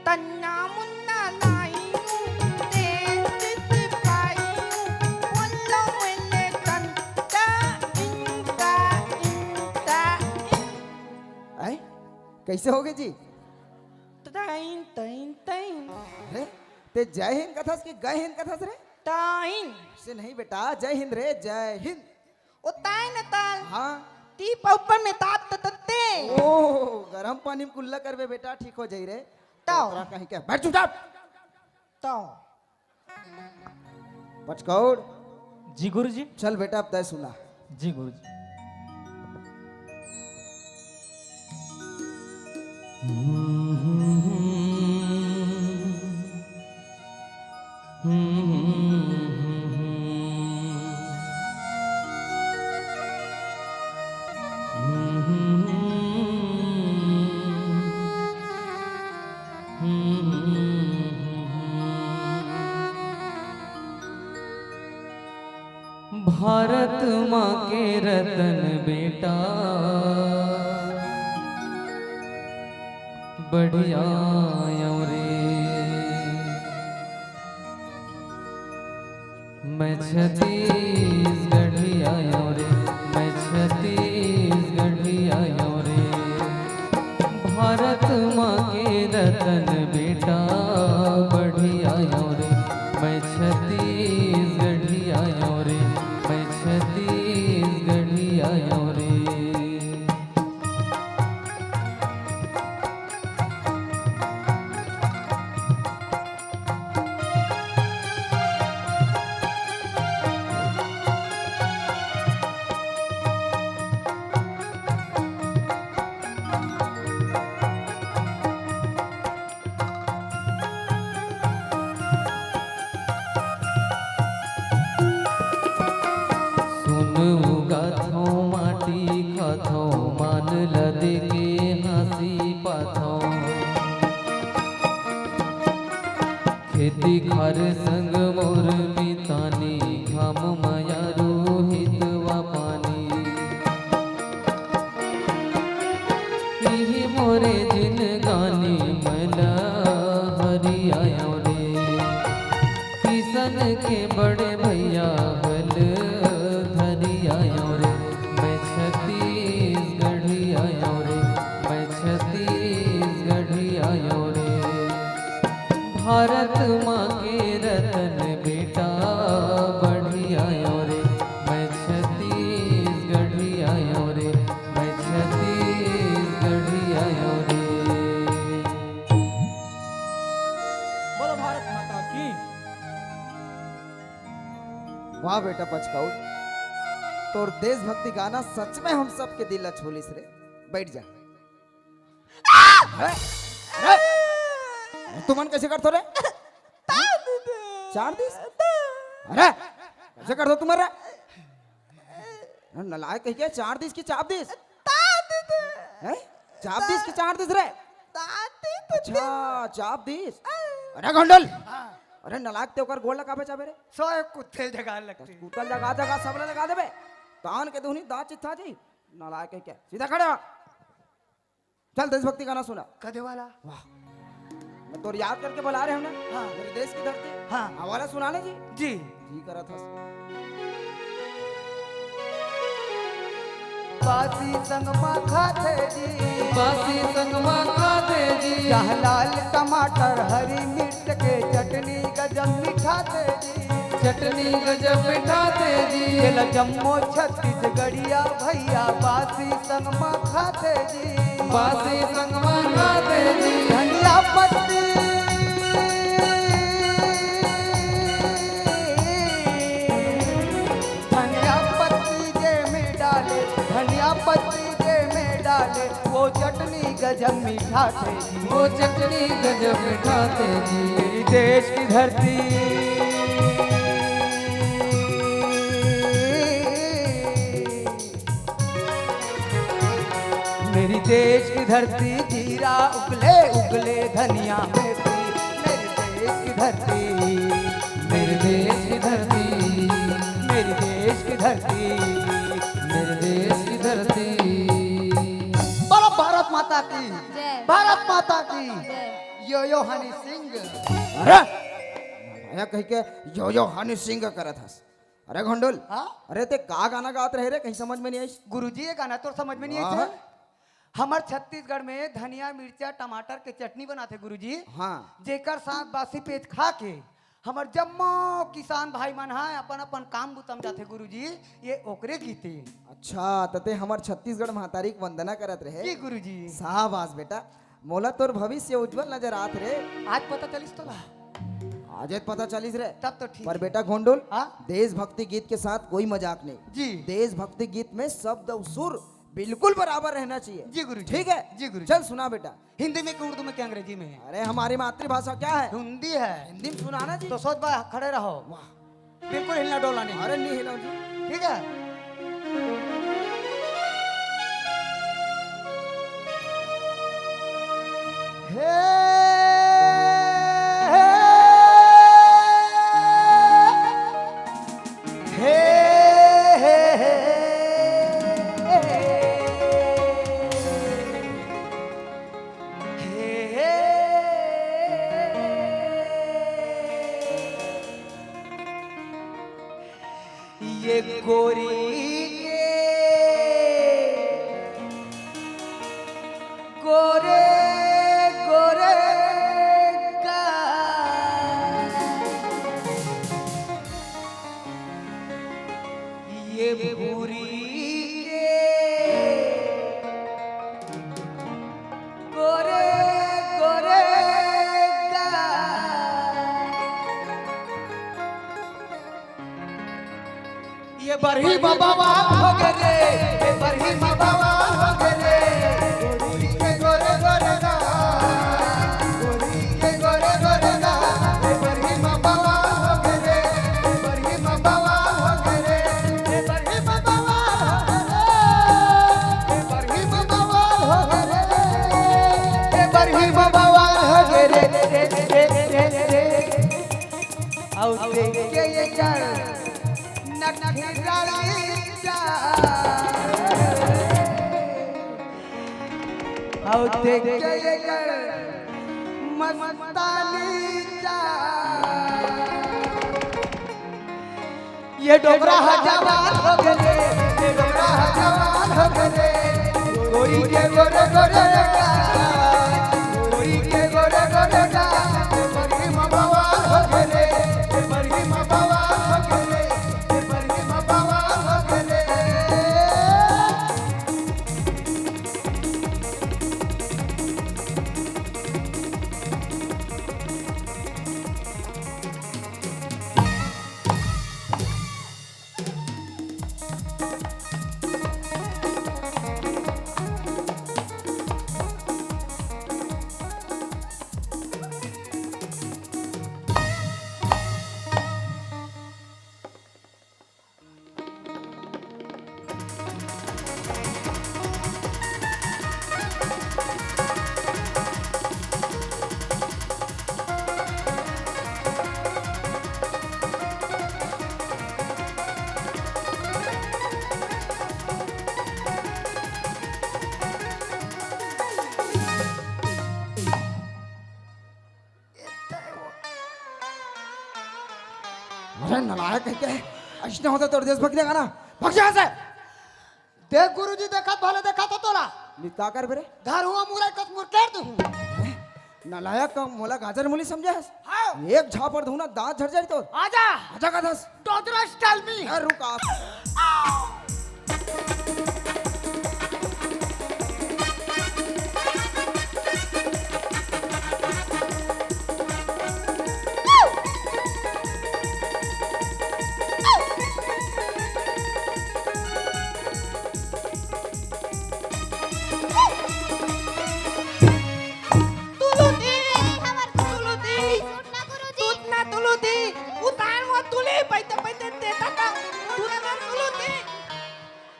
तन्ना मुन्ना नाई हूँ, तेज सिपाही हूँ, बोलो बोले तन, ता, इन, ता, इन, ता, इन। आय? कैसे होगे जी? तैन, तैन, तैन। अरे, ते जय हिंद कथस कि गय हिंद कथस रे? ताइन। से नहीं बेटा, जय हिंद रे, जय हिंद। ओ ताइन ताल। हाँ। ती पौपर में तात तत्ते। ओ, गरम पानी में कुल्ला करबे बेटा, ठीक हो जाई रे। ताओ। तोरा कहीं के, बैठ चुपचाप। ताओ। पचकौड़। जी गुरुजी। चल बेटा, अब तय सुना। जी गुरुजी। भारत माँ के रतन बेटा, बढ़िया आयो रे। मैं छत्तीसगढ़ी आयो रे, मैं छत्तीसगढ़ी आयो रे। भारत माँ के रतन बेटा, बढ़िया आयो रे। मैं छत्तीसगढ़ी आयो रे, मैं छत्तीसगढ़ी आयो रे। सुन उगाथों माटी खाथों, मान ल देके हाँसी पाथों। खेती खार संग मोर मितानी, घाम मया रोहित वा पानी। इही मोरे जिनगानी, मैं ल हरियायो रे। किसन के बड़े भैया हल धरियायो रे। मैं छत्तीसगढ़ी आयो रे, मैं छत्तीसगढ़ी आयो रे। भारत माँ के रतन बेटा, बढ़िया आयो रे। मैं छत्तीसगढ़ी आयो रे, मैं छत्तीसगढ़ी आयो रे। बोलो भारत माता की। वाह बेटा पचकाउट, तोर देशभक्ति गाना सच में हम सबके दिल ला छू लिस रे। बैठ जा। अरे, अरे, तुमन कइसे करथो रे? चार दिस? अरे, कइसे करथो तुमन रे? नलायक कहिके चार दिस कि चाप दिस? हैं? चाप दिस कि चार दिस रे? अच्छा, चाप दिस। अरे घोंडल, अरे नलायक, ते ओकर गोड़ ला काबर चाबे रे? सोए कुत्ते जगा लगती। कुत्ता जगा जगा सबला लगा देबे। तान के दुहनी दांत चित्था जी। नलायक कहिके, सीधा खड़ा। चल, देशभक्ति गाना सुना। कदे वाला? वाह, मैं तोर याद करके बुला रहे हंव ना। हाँ। मेरे देश की धरती। हाँ। आ वाला सुना ना जी। जी। जी करत हस। बासी संग मा खाथे जी। बासी संग मा खाथे जी। जहाँ लाल टमाटर, हरी मिर्च के चटनी गजब मिठाथे जी। चटनी गजब मिठाथे जी। जेला जम्मो छत्तीसगढ़िया भैया बासी संग मा खाथे जी। बासी संग मा खाथे जी। धनिया पत्ती, धनिया पत्ती जे में डाले, धनिया पत्ती जे में डाले, वो चटनी गजब मिठाथे जी। वो चटनी गजब मिठाथे जी। मेरी देश की धरती, मेरी देश की धरती, जीरा उगले उगले, धनिया मेथी। मेरी देश की धरती, मेरे देश की धरती, मेरी देश की धरती, मेरे देश की धरती। बोलो भारत माता की। जय। भारत माता की। जय। यो यो हनी सिंह। अरे, भैया कहिके यो यो हनी सिंह करत हस। अरे घोंडुल, हाँ? अरे ते का गाना गात रहे रे, कहीं समझ में नहीं आइस। गुरुजी, ये गाना तोर समझ में नहीं आइस? हमर छत्तीसगढ़ में धनिया, मिर्चा, टमाटर के चटनी बनाथे गुरुजी। हाँ। जेकर साग बासी पेज खा के हमर जम्मो किसान भाई मन ह अपन अपन काम बुता म जाथे गुरुजी। ये ओकरे गीत ए। अच्छा, त ते हमर छत्तीसगढ़ महतारी के वंदना करत रहे। जी गुरुजी। शाबाश बेटा, मोला तोर भविष्य उज्जवल नजर आत रे। आज पता चलिस तोला? आज पता चलिस रे। तब तो ठीक पर हे। बेटा घोंडुल, हाँ? देशभक्ति गीत के साथ कोई मजाक नहीं। जी। देशभक्ति गीत में शब्द और सुर बिल्कुल बराबर रहना चाहिए। जी गुरुजी। ठीक है? जी गुरुजी। चल सुना बेटा। हिंदी में कि उर्दू में कि अंग्रेजी में? अरे हमारी मातृभाषा क्या है? हिंदी है। हिंदी में सुनाना जी। तो सोच बा, खड़े रहो। वाह। बिल्कुल हिलना डोलना नहीं। अरे नहीं हिलाओ जी। ठीक है। हे, हे, हे, हे, हे, हे, हे। ये गोरी के गोरे गोरे गाल, ये भूरी के गोरे गोरे गाल। ये बरही म बवाल हो गे रे, ये बरही म बवाल हो गे रे। गोरी के गोरे गोरे गाल, गोरी के गोरे गोरे गाल। ये बरही म बवाल हो गे रे, ये बरही म बवाल हो गे रे। ये बरही म बवाल हो गे रे, ये बरही म बवाल हो गे रे। ये बरही म बवाल हो गे रे, रे, रे, रे, रे। अउ देख के ये कर नखराली चाल। अउ देख के ये कर मस्तानी चाल। ये डोकरा ह जवान हो गे रे, ये डोकरा ह जवान हो गे रे। गोरी के गोरे गोरे गाल, गोरी के गोरे गोरे गाल। ये बरही म बवाल हो गे रे, ये बरही म बवाल हो गे रे, ये बरही म बवाल हो गे रे। अरे नलायक कहिके, अइसने होथे तोर देशभक्ति के गाना। भग जा यहाँ से। देख गुरुजी, देखत भले देखत हो तोला। नित का करबे रे? धरहूँ मुरई कस मुरकेट दूँ। नलायक, मोला गाजर मूली समझे हस? हाँ। एक झापड़ दूँ ना, दांत झड़ जाही तोर। आजा। आजा का दस। डोजरा style में। ए, रुक आ। तुलुती, हमर तुलुती। सुन ना गुरुजी। तुतना तुलुती। उतार वो तुली, पैते पैते देता था। तुतना तुलुती।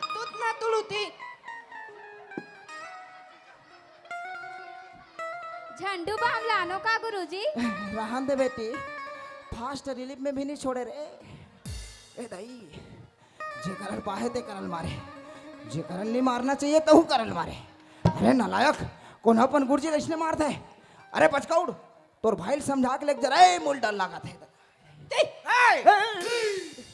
तुतना तुलुती। झंडू बाम लानो का गुरुजी? रहन दे बेटी, fast relief में भी नहीं छोड़े रे। ए दाई, जेकरन पाहे तेकरन मारे, जेकरन नहीं मारना चाहिए तहू करन मारे। अरे नालायक, कोन अपन गुरुजी ल अइसने मारथे? अरे बचका उठ, तोर भाई ल समझा के लेके जरा, ए, मोला डर लागत हे। ए! ए!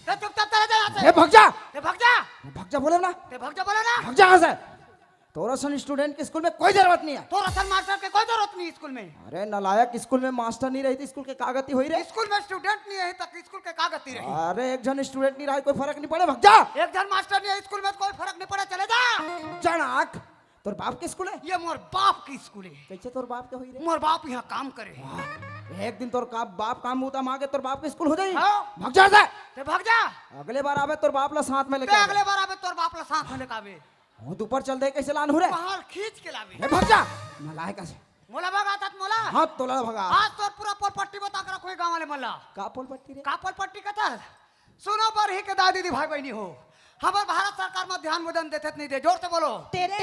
ते चुपचाप चला जा यहाँ से। ए, भग जा। ते भग जा। भग जा बोले ना। ते भग जा बोले ना। भग जा यहाँ से। तोर असन student के स्कूल में कोई जरूरत नहीं है। तोर असन मास्टर के कोई जरूरत नहीं स्कूल में। अरे नालायक, स्कूल में मास्टर नहीं रही त स्कूल के का गति होही रे? स्कूल में student नहीं रही त स्कूल के का गति रही? अरे एक झन student नहीं रही, कोई फरक नहीं पड़े, भग जा। एक झन मास्टर नहीं है स्कूल में, कोई फरक नहीं पड़े, चले जा। जनाक, तोर बाप के स्कूल है? ये मोर बाप के स्कूल है। कैसे तोर बाप के होही रे? मोर बाप यहाँ काम करे। वाह, एक दिन तोर का बाप काम बूता मांगे, तोर बाप के स्कूल हो जाही। हाँ। भग जा से। ते भग जा। अगले बार आबे तोर बाप ला साथ में लेके ते आबे। अगले बार आबे तोर बाप ला साथ में लेके आबे। वो तू ऊपर चल दे, कैसे लानहूँ रे? बाहर खींच के लाबे। ए, भग जा। नालायक से। मोला भगाथस मोला? हाँ, तोला भगा। आज तोर पूरा पोल पट्टी बता के रखहूँ गाँव वाले मन ला। का पोल पट्टी रे? का पोल पट्टी कथस? सुनो बरही के दाई दीदी भाई बहिनी हो, हमर भारत सरकार मध्यान्ह भोजन देथे त नहीं दे, जोर से बोलो। देथे।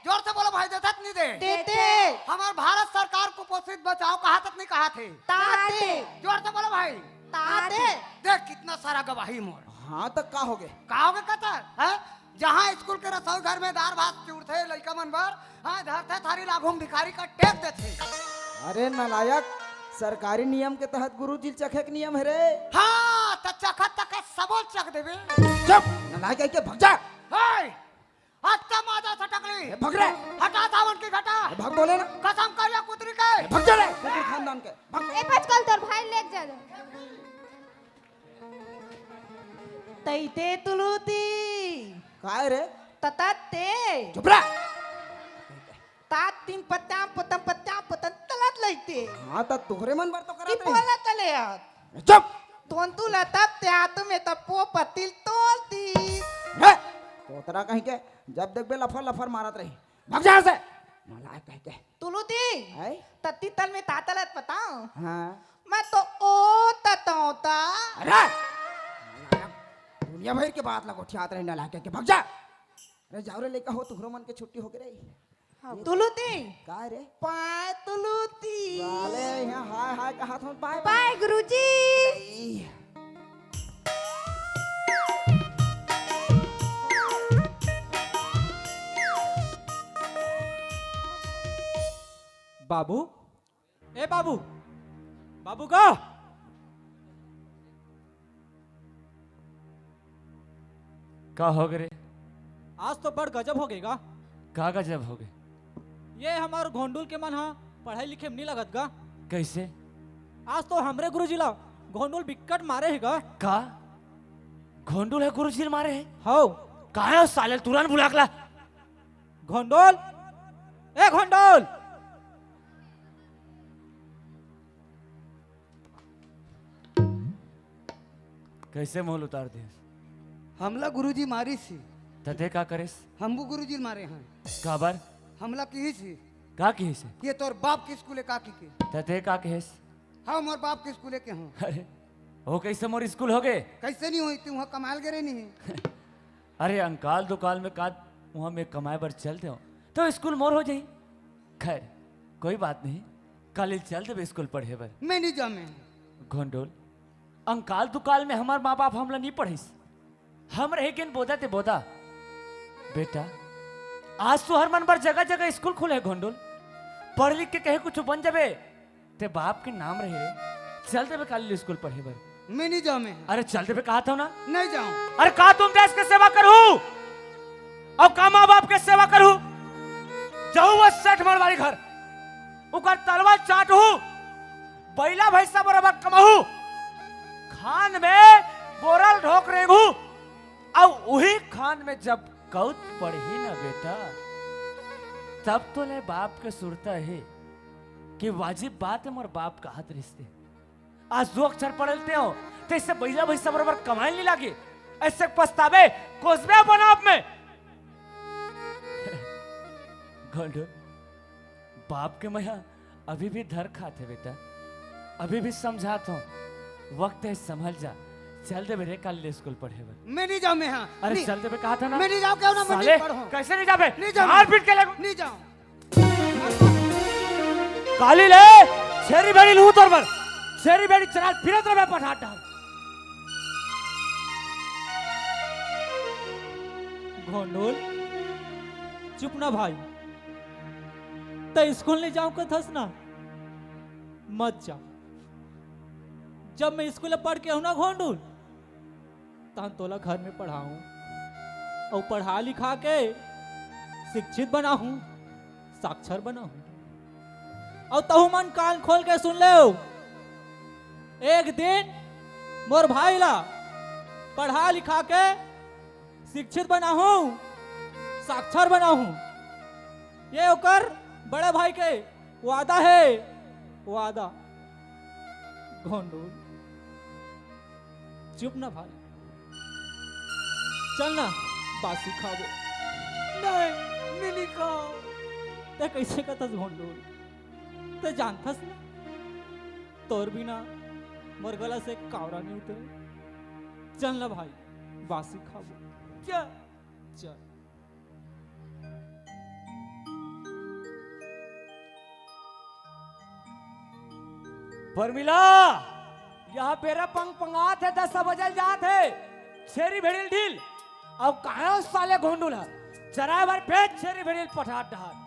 जोर से बोलो भाई, देथे त नहीं दे? देथे। हमर भारत सरकार कुपोषित बचाओ कहाथे त नहीं कहाथे? कहाथे। जोर से बोलो भाई। कहाथे। देख कितना सारा गवाही मोर। हाँ, त का होगे? का होगे कथस? हैं? जहाँ स्कूल के रसोई घर में दार भात चुरथे लइका मन बर, हाँ, धरथे थारी ल आघू म भिखारी कस टेक देथे। अरे नालायक, सरकारी नियम के तहत गुरुजी ल चखे के नियम हे रे। हाँ, त चखत तक सबो ल चख देबे। चुप, नालायक कहिके भग जा। हे, हत्ता मादा सटकली। ए, भग रे। हटा सावन की घटा। ए, भग बोले ना। कसम करिया कुतरी के। ए, भग जा रे, कुतरी खानदान के। भग। ए, पचकल तोर भाई लेके जा। तैते तुलुती। काय रे? ततते। चुप रह। तात तीन पत्ताम पतम पत्ताम पतम तलत लइते। हाँ, त तोहरे मन बर तो कि करत रहे। बोला तले यार। चुप। तोंतु लतब ते आतु में त पो पतिल तोलती। हे, तोतरा कहिके, जब देखबे लफर लफर मारत रही। भग जा यहाँ से। नालायक कहिके। तुलुती। हैं? तत्ती तल में तातलत बताओ। हाँ। मैं तो ओ ततौता। अरे! दुनिया भर के बात ला गोठियात रहे नालायक कहिके। भग जा। अरे जाओ रे लइका हो, तुहरो मन के छुट्टी होगे रे। हाँ, तुलुती। का रे? पाय तुलुती। साले यहाँ हाय हाय कहाथों, पाय। पाय गुरुजी। ए। बाबू, ए बाबू, बाबू का? का होगे रे? आज तो बड़ गजब होगे गा। का गजब होगे? ये हमर घोंडुल के मन ह पढ़ाई लिखे में नहीं लगत गा। कैसे? आज तो हमरे गुरुजी ला घोंडुल बिक्कट मारे हे गा। का? घोंडुल ह गुरुजी ल मारे हे? हौ। कहाँ हे साले ल? तुरंत बुला के ला। घोंडुल, ए घोंडुल। कैसे मोल उतार दिस? हमला गुरुजी मारिस ही। त ते का करेस? हमू गुरुजी ल मारे हन। काबर? हमला किहिस ही। का किहिस हे? ये तोर बाप के स्कूल हे का कहिके। त ते का कहेस? हाँ, मोर बाप के स्कूल हे के हूँ। अरे, वो कैसे मोर स्कूल होगे? कैसे नहीं होही? तैं उहाँ कमाए ल गे रहे नहीं। अरे, अंकाल दुकाल में का उहाँ मैं कमाए बर चल देवं, त स्कूल मोर हो जाही। खैर, कोई बात नहीं, काली चल देबे स्कूल पढ़े बर। मैं नहीं जामे। घोंडुल, अंकाल दुकाल में हमर माँ बाप हमला नहीं पढ़ाइस। हम रहे गेन बोदा ते बोदा। बेटा, आज तुँहर मन बर जगह जगह स्कूल खुले हे घोंडुल। पढ़ लिख के कहीं कुछ बन जाबे, ते बाप के नाम रहे रे। चल देबे काली स्कूल पढ़े बर। मैं नहीं जाऊं मैं। अरे चल देबे कहा था ना। नहीं जाऊं। अरे का तुम देश के सेवा करहू? अउ का माँ बाप के सेवा करहू? जाहू वो सेठ मरवारी घर, उकर तलवा चाटहू, बैला भैंसा बरोबर कमाहू, खान में बोरल ढोक रेंगहू, अउ उही खान में जब कौत पड़ही ना बेटा, तब तो ले बाप के सुरता हे कि वाजिब बात हे मोर बाप कहत रिहिस ते। आज दो अक्षर पढ़े लेते हो, तो इससे बैला भैंसा बरोबर कमाए नहीं लागे। ऐसे पछताबे, कोसबे अपन आप में। गोंडू, बाप के मया अभी भी धर खात हे बेटा, अभी भी समझात हों, वक्त हे, संभल जा। चल देबे रे काली ले स्कूल पढ़े बर। मैं नहीं जाऊं मैं, हाँ। अरे नहीं। चल देबे कहा था ना। मैं नहीं जाऊं, क्यों ना, मैं साले, नहीं पढ़ूं। कैसे नहीं जाबे? नहीं जाऊं। मारपीट के लगहूं। नहीं जाऊं। काली ले छेरी भेड़ी लूं तोर बर, छेरी भेड़ी चरात फिरत रहे पठार डार। गोंडूल, चुप ना भाई, तैं स्कूल नहीं जाऊं कथस ना, मत जा। जब मैं स्कूल पढ़ के आहूं ना गोंडूल, तहन तोला घर में पढ़ाहूं अउ पढ़ा लिखा के शिक्षित बनाहूं, साक्षर बनाहूं। अउ तहू मन कान खोल के सुन लेव, एक दिन मोर भाई ला पढ़ा लिखा के शिक्षित बनाहूं, साक्षर बनाहूं। ये ओकर बड़े भाई के वादा हे, वादा। गोंडूल, चुप ना भाई, चल ना, बासी खाबो। नहीं, मैं नहीं खाऊं। तैं कैसे कथस गोंडूल? तैं जानथस ना, तोर बिना मोर गला से कावरा नहीं उतरे। चल ना भाई, बासी खाबो। चल। चल। परमिला, यहाँ बेरा पंग पंगात हे, दस बजल जात हे। छेरी भेड़िल ढील, अउ काहे साले गोंडूल ह चराए बर भेज छेरी भेड़िल पठार डहार।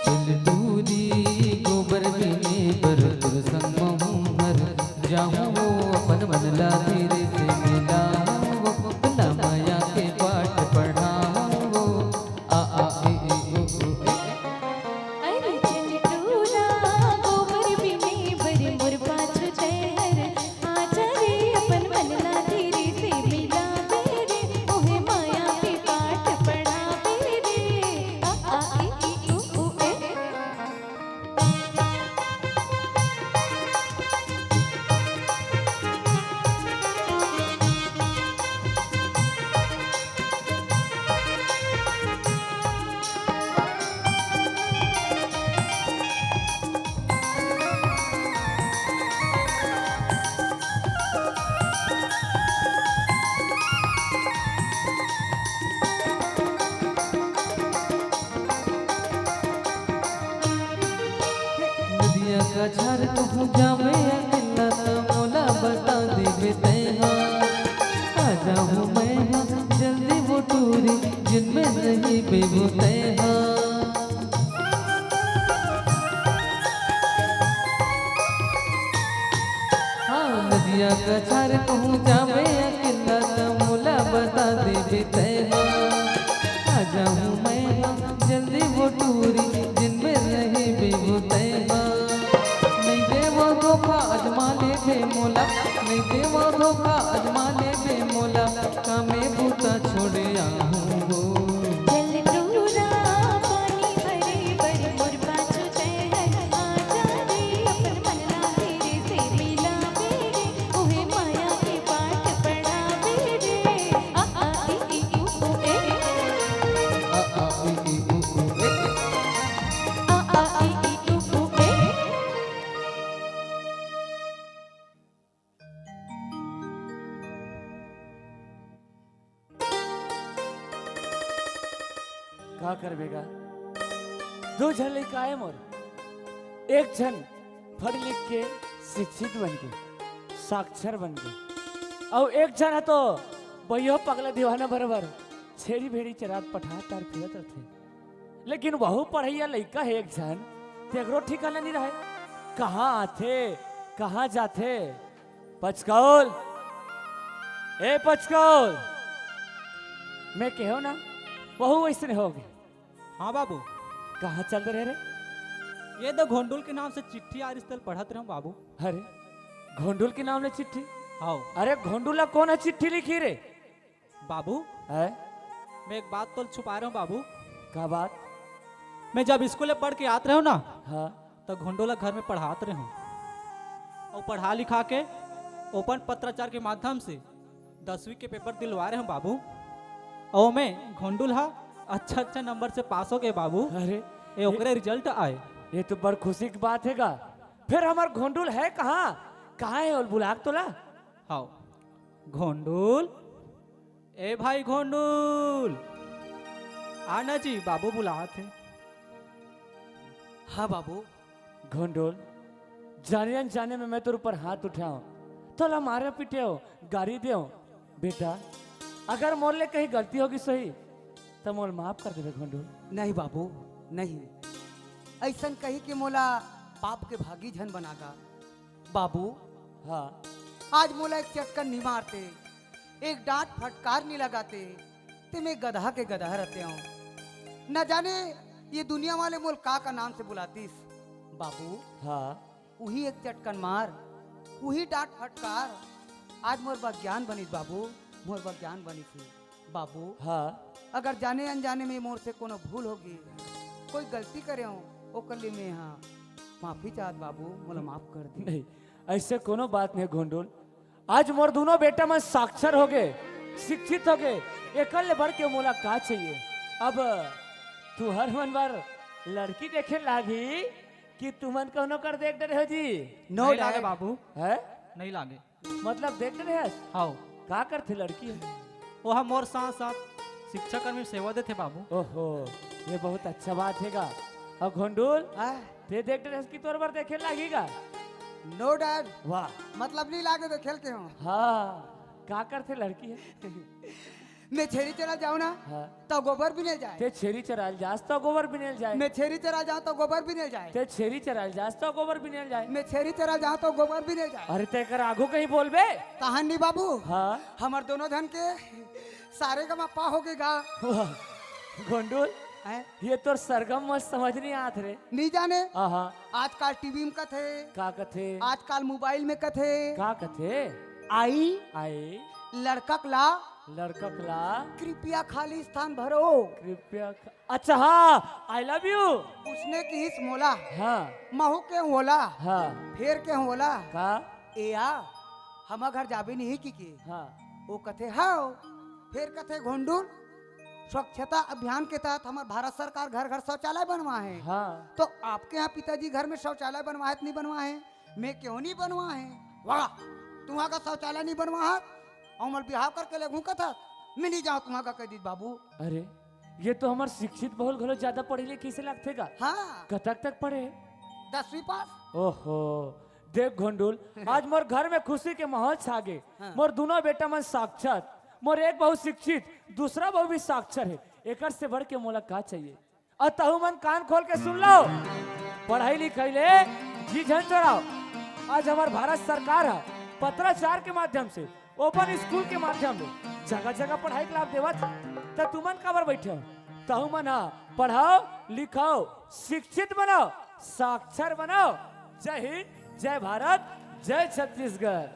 चल टूरी गोबर बिने बर तोर संग महूं हर जाहूं वो, अपन मन ला धीरे से मिलाहूं वो, भोला मया के पाठ पढ़ाहूं वो। आ, आ, ए, ए, ओ, ओ, ए। अरे चल टूरा गोबर बिने बर मोर पाछू तैं हर आजा रे, अपन मन ला धीरे से मिलाबे रे, ओहे मया के पाठ पढ़ाबे रे। आ, आ, ए, ई, उ, ऊ, ए। नदिया कछार कहूँ जाबे अकेल्ला त मोला बता देबे तैं हा। आ जाहूँ मैं हा जल्दी वो टूरी, जिन में रहिबे वो तैं हा। हाँ, नदिया कछार कहूँ जाबे अकेल्ला त मोला बता देबे तैं हा। आ जाहूँ मैं हा जल्दी वो टूरी, जिन में रहिबे वो तैं हा। नइ देवो धोखा अजमा लेबे मोला, नइ देवो धोखा अजमा लेबे मोला, का मैं बूता छोड़े आहूँ वो। चल टूरा पानी भरे बर मोर पाछू तैं हर आजा रे, अपन मन ला धीरे से मिलाबे रे, ओहे मया के का करबे गा? दू झन लइका आए मोर, एक झन पढ़ लिख के शिक्षित बन के, साक्षर बन के, अउ एक झन ह तो बइयो पगला दीवाना बरोबर छेरी भेड़ी चरात पठार तार फिरत रथे। लेकिन वहू पढ़इया लइका हे एक झन, तेकरो ठिकाना नइ रहय, कहाँ आथे, कहाँ जाथे। पचकौल, ए पचकौल, मैं कहेंव ना, वहू वइसने होगे। हाँ बाबू। कहाँ चल दे रहे रे? ये दे घोंडुल के नाम से चिट्ठी आ रिस तेला पढ़त रहेंव बाबू। अरे, घोंडुल के नाम ले चिट्ठी? हाँ। अरे, घोंडुल ला कोन ह चिट्ठी लिखही रे? बाबू, हैं? मैं एक बात तोला छुपाय रहेंव बाबू। का बात? मैं जब स्कूल ले पढ़ के आत रहेंव ना, हाँ। त घोंडुल ला घर में पढ़ात रहेंव। अउ पढ़ा लिखा के ओपन पत्राचार के माध्यम से दसवीं के पेपर दिलवाय रहेंव बाबू। अउ ओमे घोंडुल ह अच्छा अच्छा नंबर से पास होगे बाबू। अरे, ए ओकरे रिजल्ट आय। ये तो बड़ खुशी के बात हे गा। फेर हमर घोंडुल हे कहाँ? कहाँ हे, ओला बुला के तोला। हाँ, घोंडुल, ए भाई घोंडुल, आना जी, बाबू बुलात हे। हाँ बाबू। घोंडुल, जाने अनजाने में मैं तोर ऊपर हाथ उठाएंव, तोला मारेंव पीटेंव, गारी देंव। बेटा, अगर मोर ले कहीं गलती होगिस होही, त मोला माफ कर देबे घोंडुल। नहीं बाबू, नहीं। अइसन कहि के मोला पाप के भागी झन बना गा। बाबू, हाँ। आज मोला एक चटकन नइ मारते, एक डांट फटकार नइ लगाते, ते मैं गदहा के गदहा रहतेंव। न जाने ये दुनिया वाले मोला का का नाम से बुलातिस। बाबू, हाँ। उही एक चटकन मार, उही डांट फटकार, आज मोर बर ज्ञान बनिस बाबू, मोर बर ज्ञान बनिस हे। बाबू, हाँ। अगर जाने अनजाने में मोर से कोनो भूल होगे, कोई गलती करेंव, ओकर ले मैं हा माफी चाहत बाबू, मोला माफ कर दे। नहीं, अइसे कोनो बात नहीं घोंडुल। आज मोर दूनों बेटा मन साक्षर होगे, शिक्षित होगे, एकर ले बढ़ के मोला का चाहिए? अब तुंहर मन बर लड़की देखे लागही कि तुमन कोनो कर देख डरे हो जी? No नहीं लागे dad। बाबू। हैं? नहीं लागे। मतलब देख डरे हस? हाँ। का करथे लड़की ह? वो ह मोर साथ साथ शिक्षा कर्मी में सेवा देथे बाबू। ओहो, ये बहुत अच्छा बात हे गा। अउ घोंडुल, हाँ? ते देख डरे हस कि तोर बर देखे लागही गा? No dad। वाह। मतलब नहीं लागे देखे ल के हूँ। हाँ, का करथे लड़की ह? मैं छेरी चरा जाऊँ ना, हाँ। तो गोबर बिने ल जाए। ते छेरी चराय ल जास तो गोबर बिने ल जाए। मैं छेरी चरा जाऊँ तो गोबर बिने ल जाए। ते छेरी चराय ल जास तो गोबर बिने ल जाए। मैं छेरी चरा जाऊँ तो गोबर बिने ल जाए। अरे, तेकर आगू कहीं बोलबे? तहन नहीं बाबू। हाँ। हमर दोनों झन के सारे गा मा पा होगे गा। वाह, घोंडुल, हैं? ये तोर सरगम मोला समझ नहीं आत रे। नहीं जाने। आहा। आजकल टीवी में कथे। का कथे? आजकल मोबाइल में कथे। का कथे? आई, आई। लड़का ला। लड़का ला। कृपया खाली स्थान भरो। कृपया खा-, अच्छा, हाँ, I love you। उसने किहिस मोला। हाँ। महू केहेंव ओला। हाँ। फेर केहेंव ओला। का? ए आ, हमर घर जाबे नहीं कि के? हाँ। वो कथे, हाँ। फेर कथे, घोंडुल, स्वच्छता अभियान के तहत हमर भारत सरकार घर घर शौचालय बनवाहे। हाँ। तो आपके यहाँ पिताजी घर में शौचालय बनवाहे त नहीं बनवाहे? मैं केहेंव नहीं बनवाहे। वाह, तुंहर घर शौचालय नहीं बनवाहत, अउ मोला बिहाव करके लेगहू कथस, मैं नहीं जाऊँ तुंहर घर कहि दिस बाबू। अरे, ये तो हमर शिक्षित बहुल घलो ज्यादा पढ़े लिखे से लगथे गा। हाँ। कतक तक पढ़े? दसवीं पास। ओहो, देख घोंडुल, आज मोर घर में खुशी के माहौल छा गे। हाँ। मोर दूनों बेटा मन साक्षर, मोर एक बहू शिक्षित, दूसरा बहू भी साक्षर हे, एकर से बढ़ के मोला का चाहिए? अउ तहू मन कान खोल के सुन लो, पढ़ाई लिखाई ले जी झन चोराव। आज हमर भारत सरकार ह पत्राचार के माध्यम से, ओपन स्कूल के माध्यम ले जगह जगह पढ़ाई के लाभ देवत हे, त तुमन काबर बैठे हो? तहू मन ह पढ़व, लिखव, शिक्षित बनव, साक्षर बनव। जय हिंद, जय भारत, जय छत्तीसगढ़।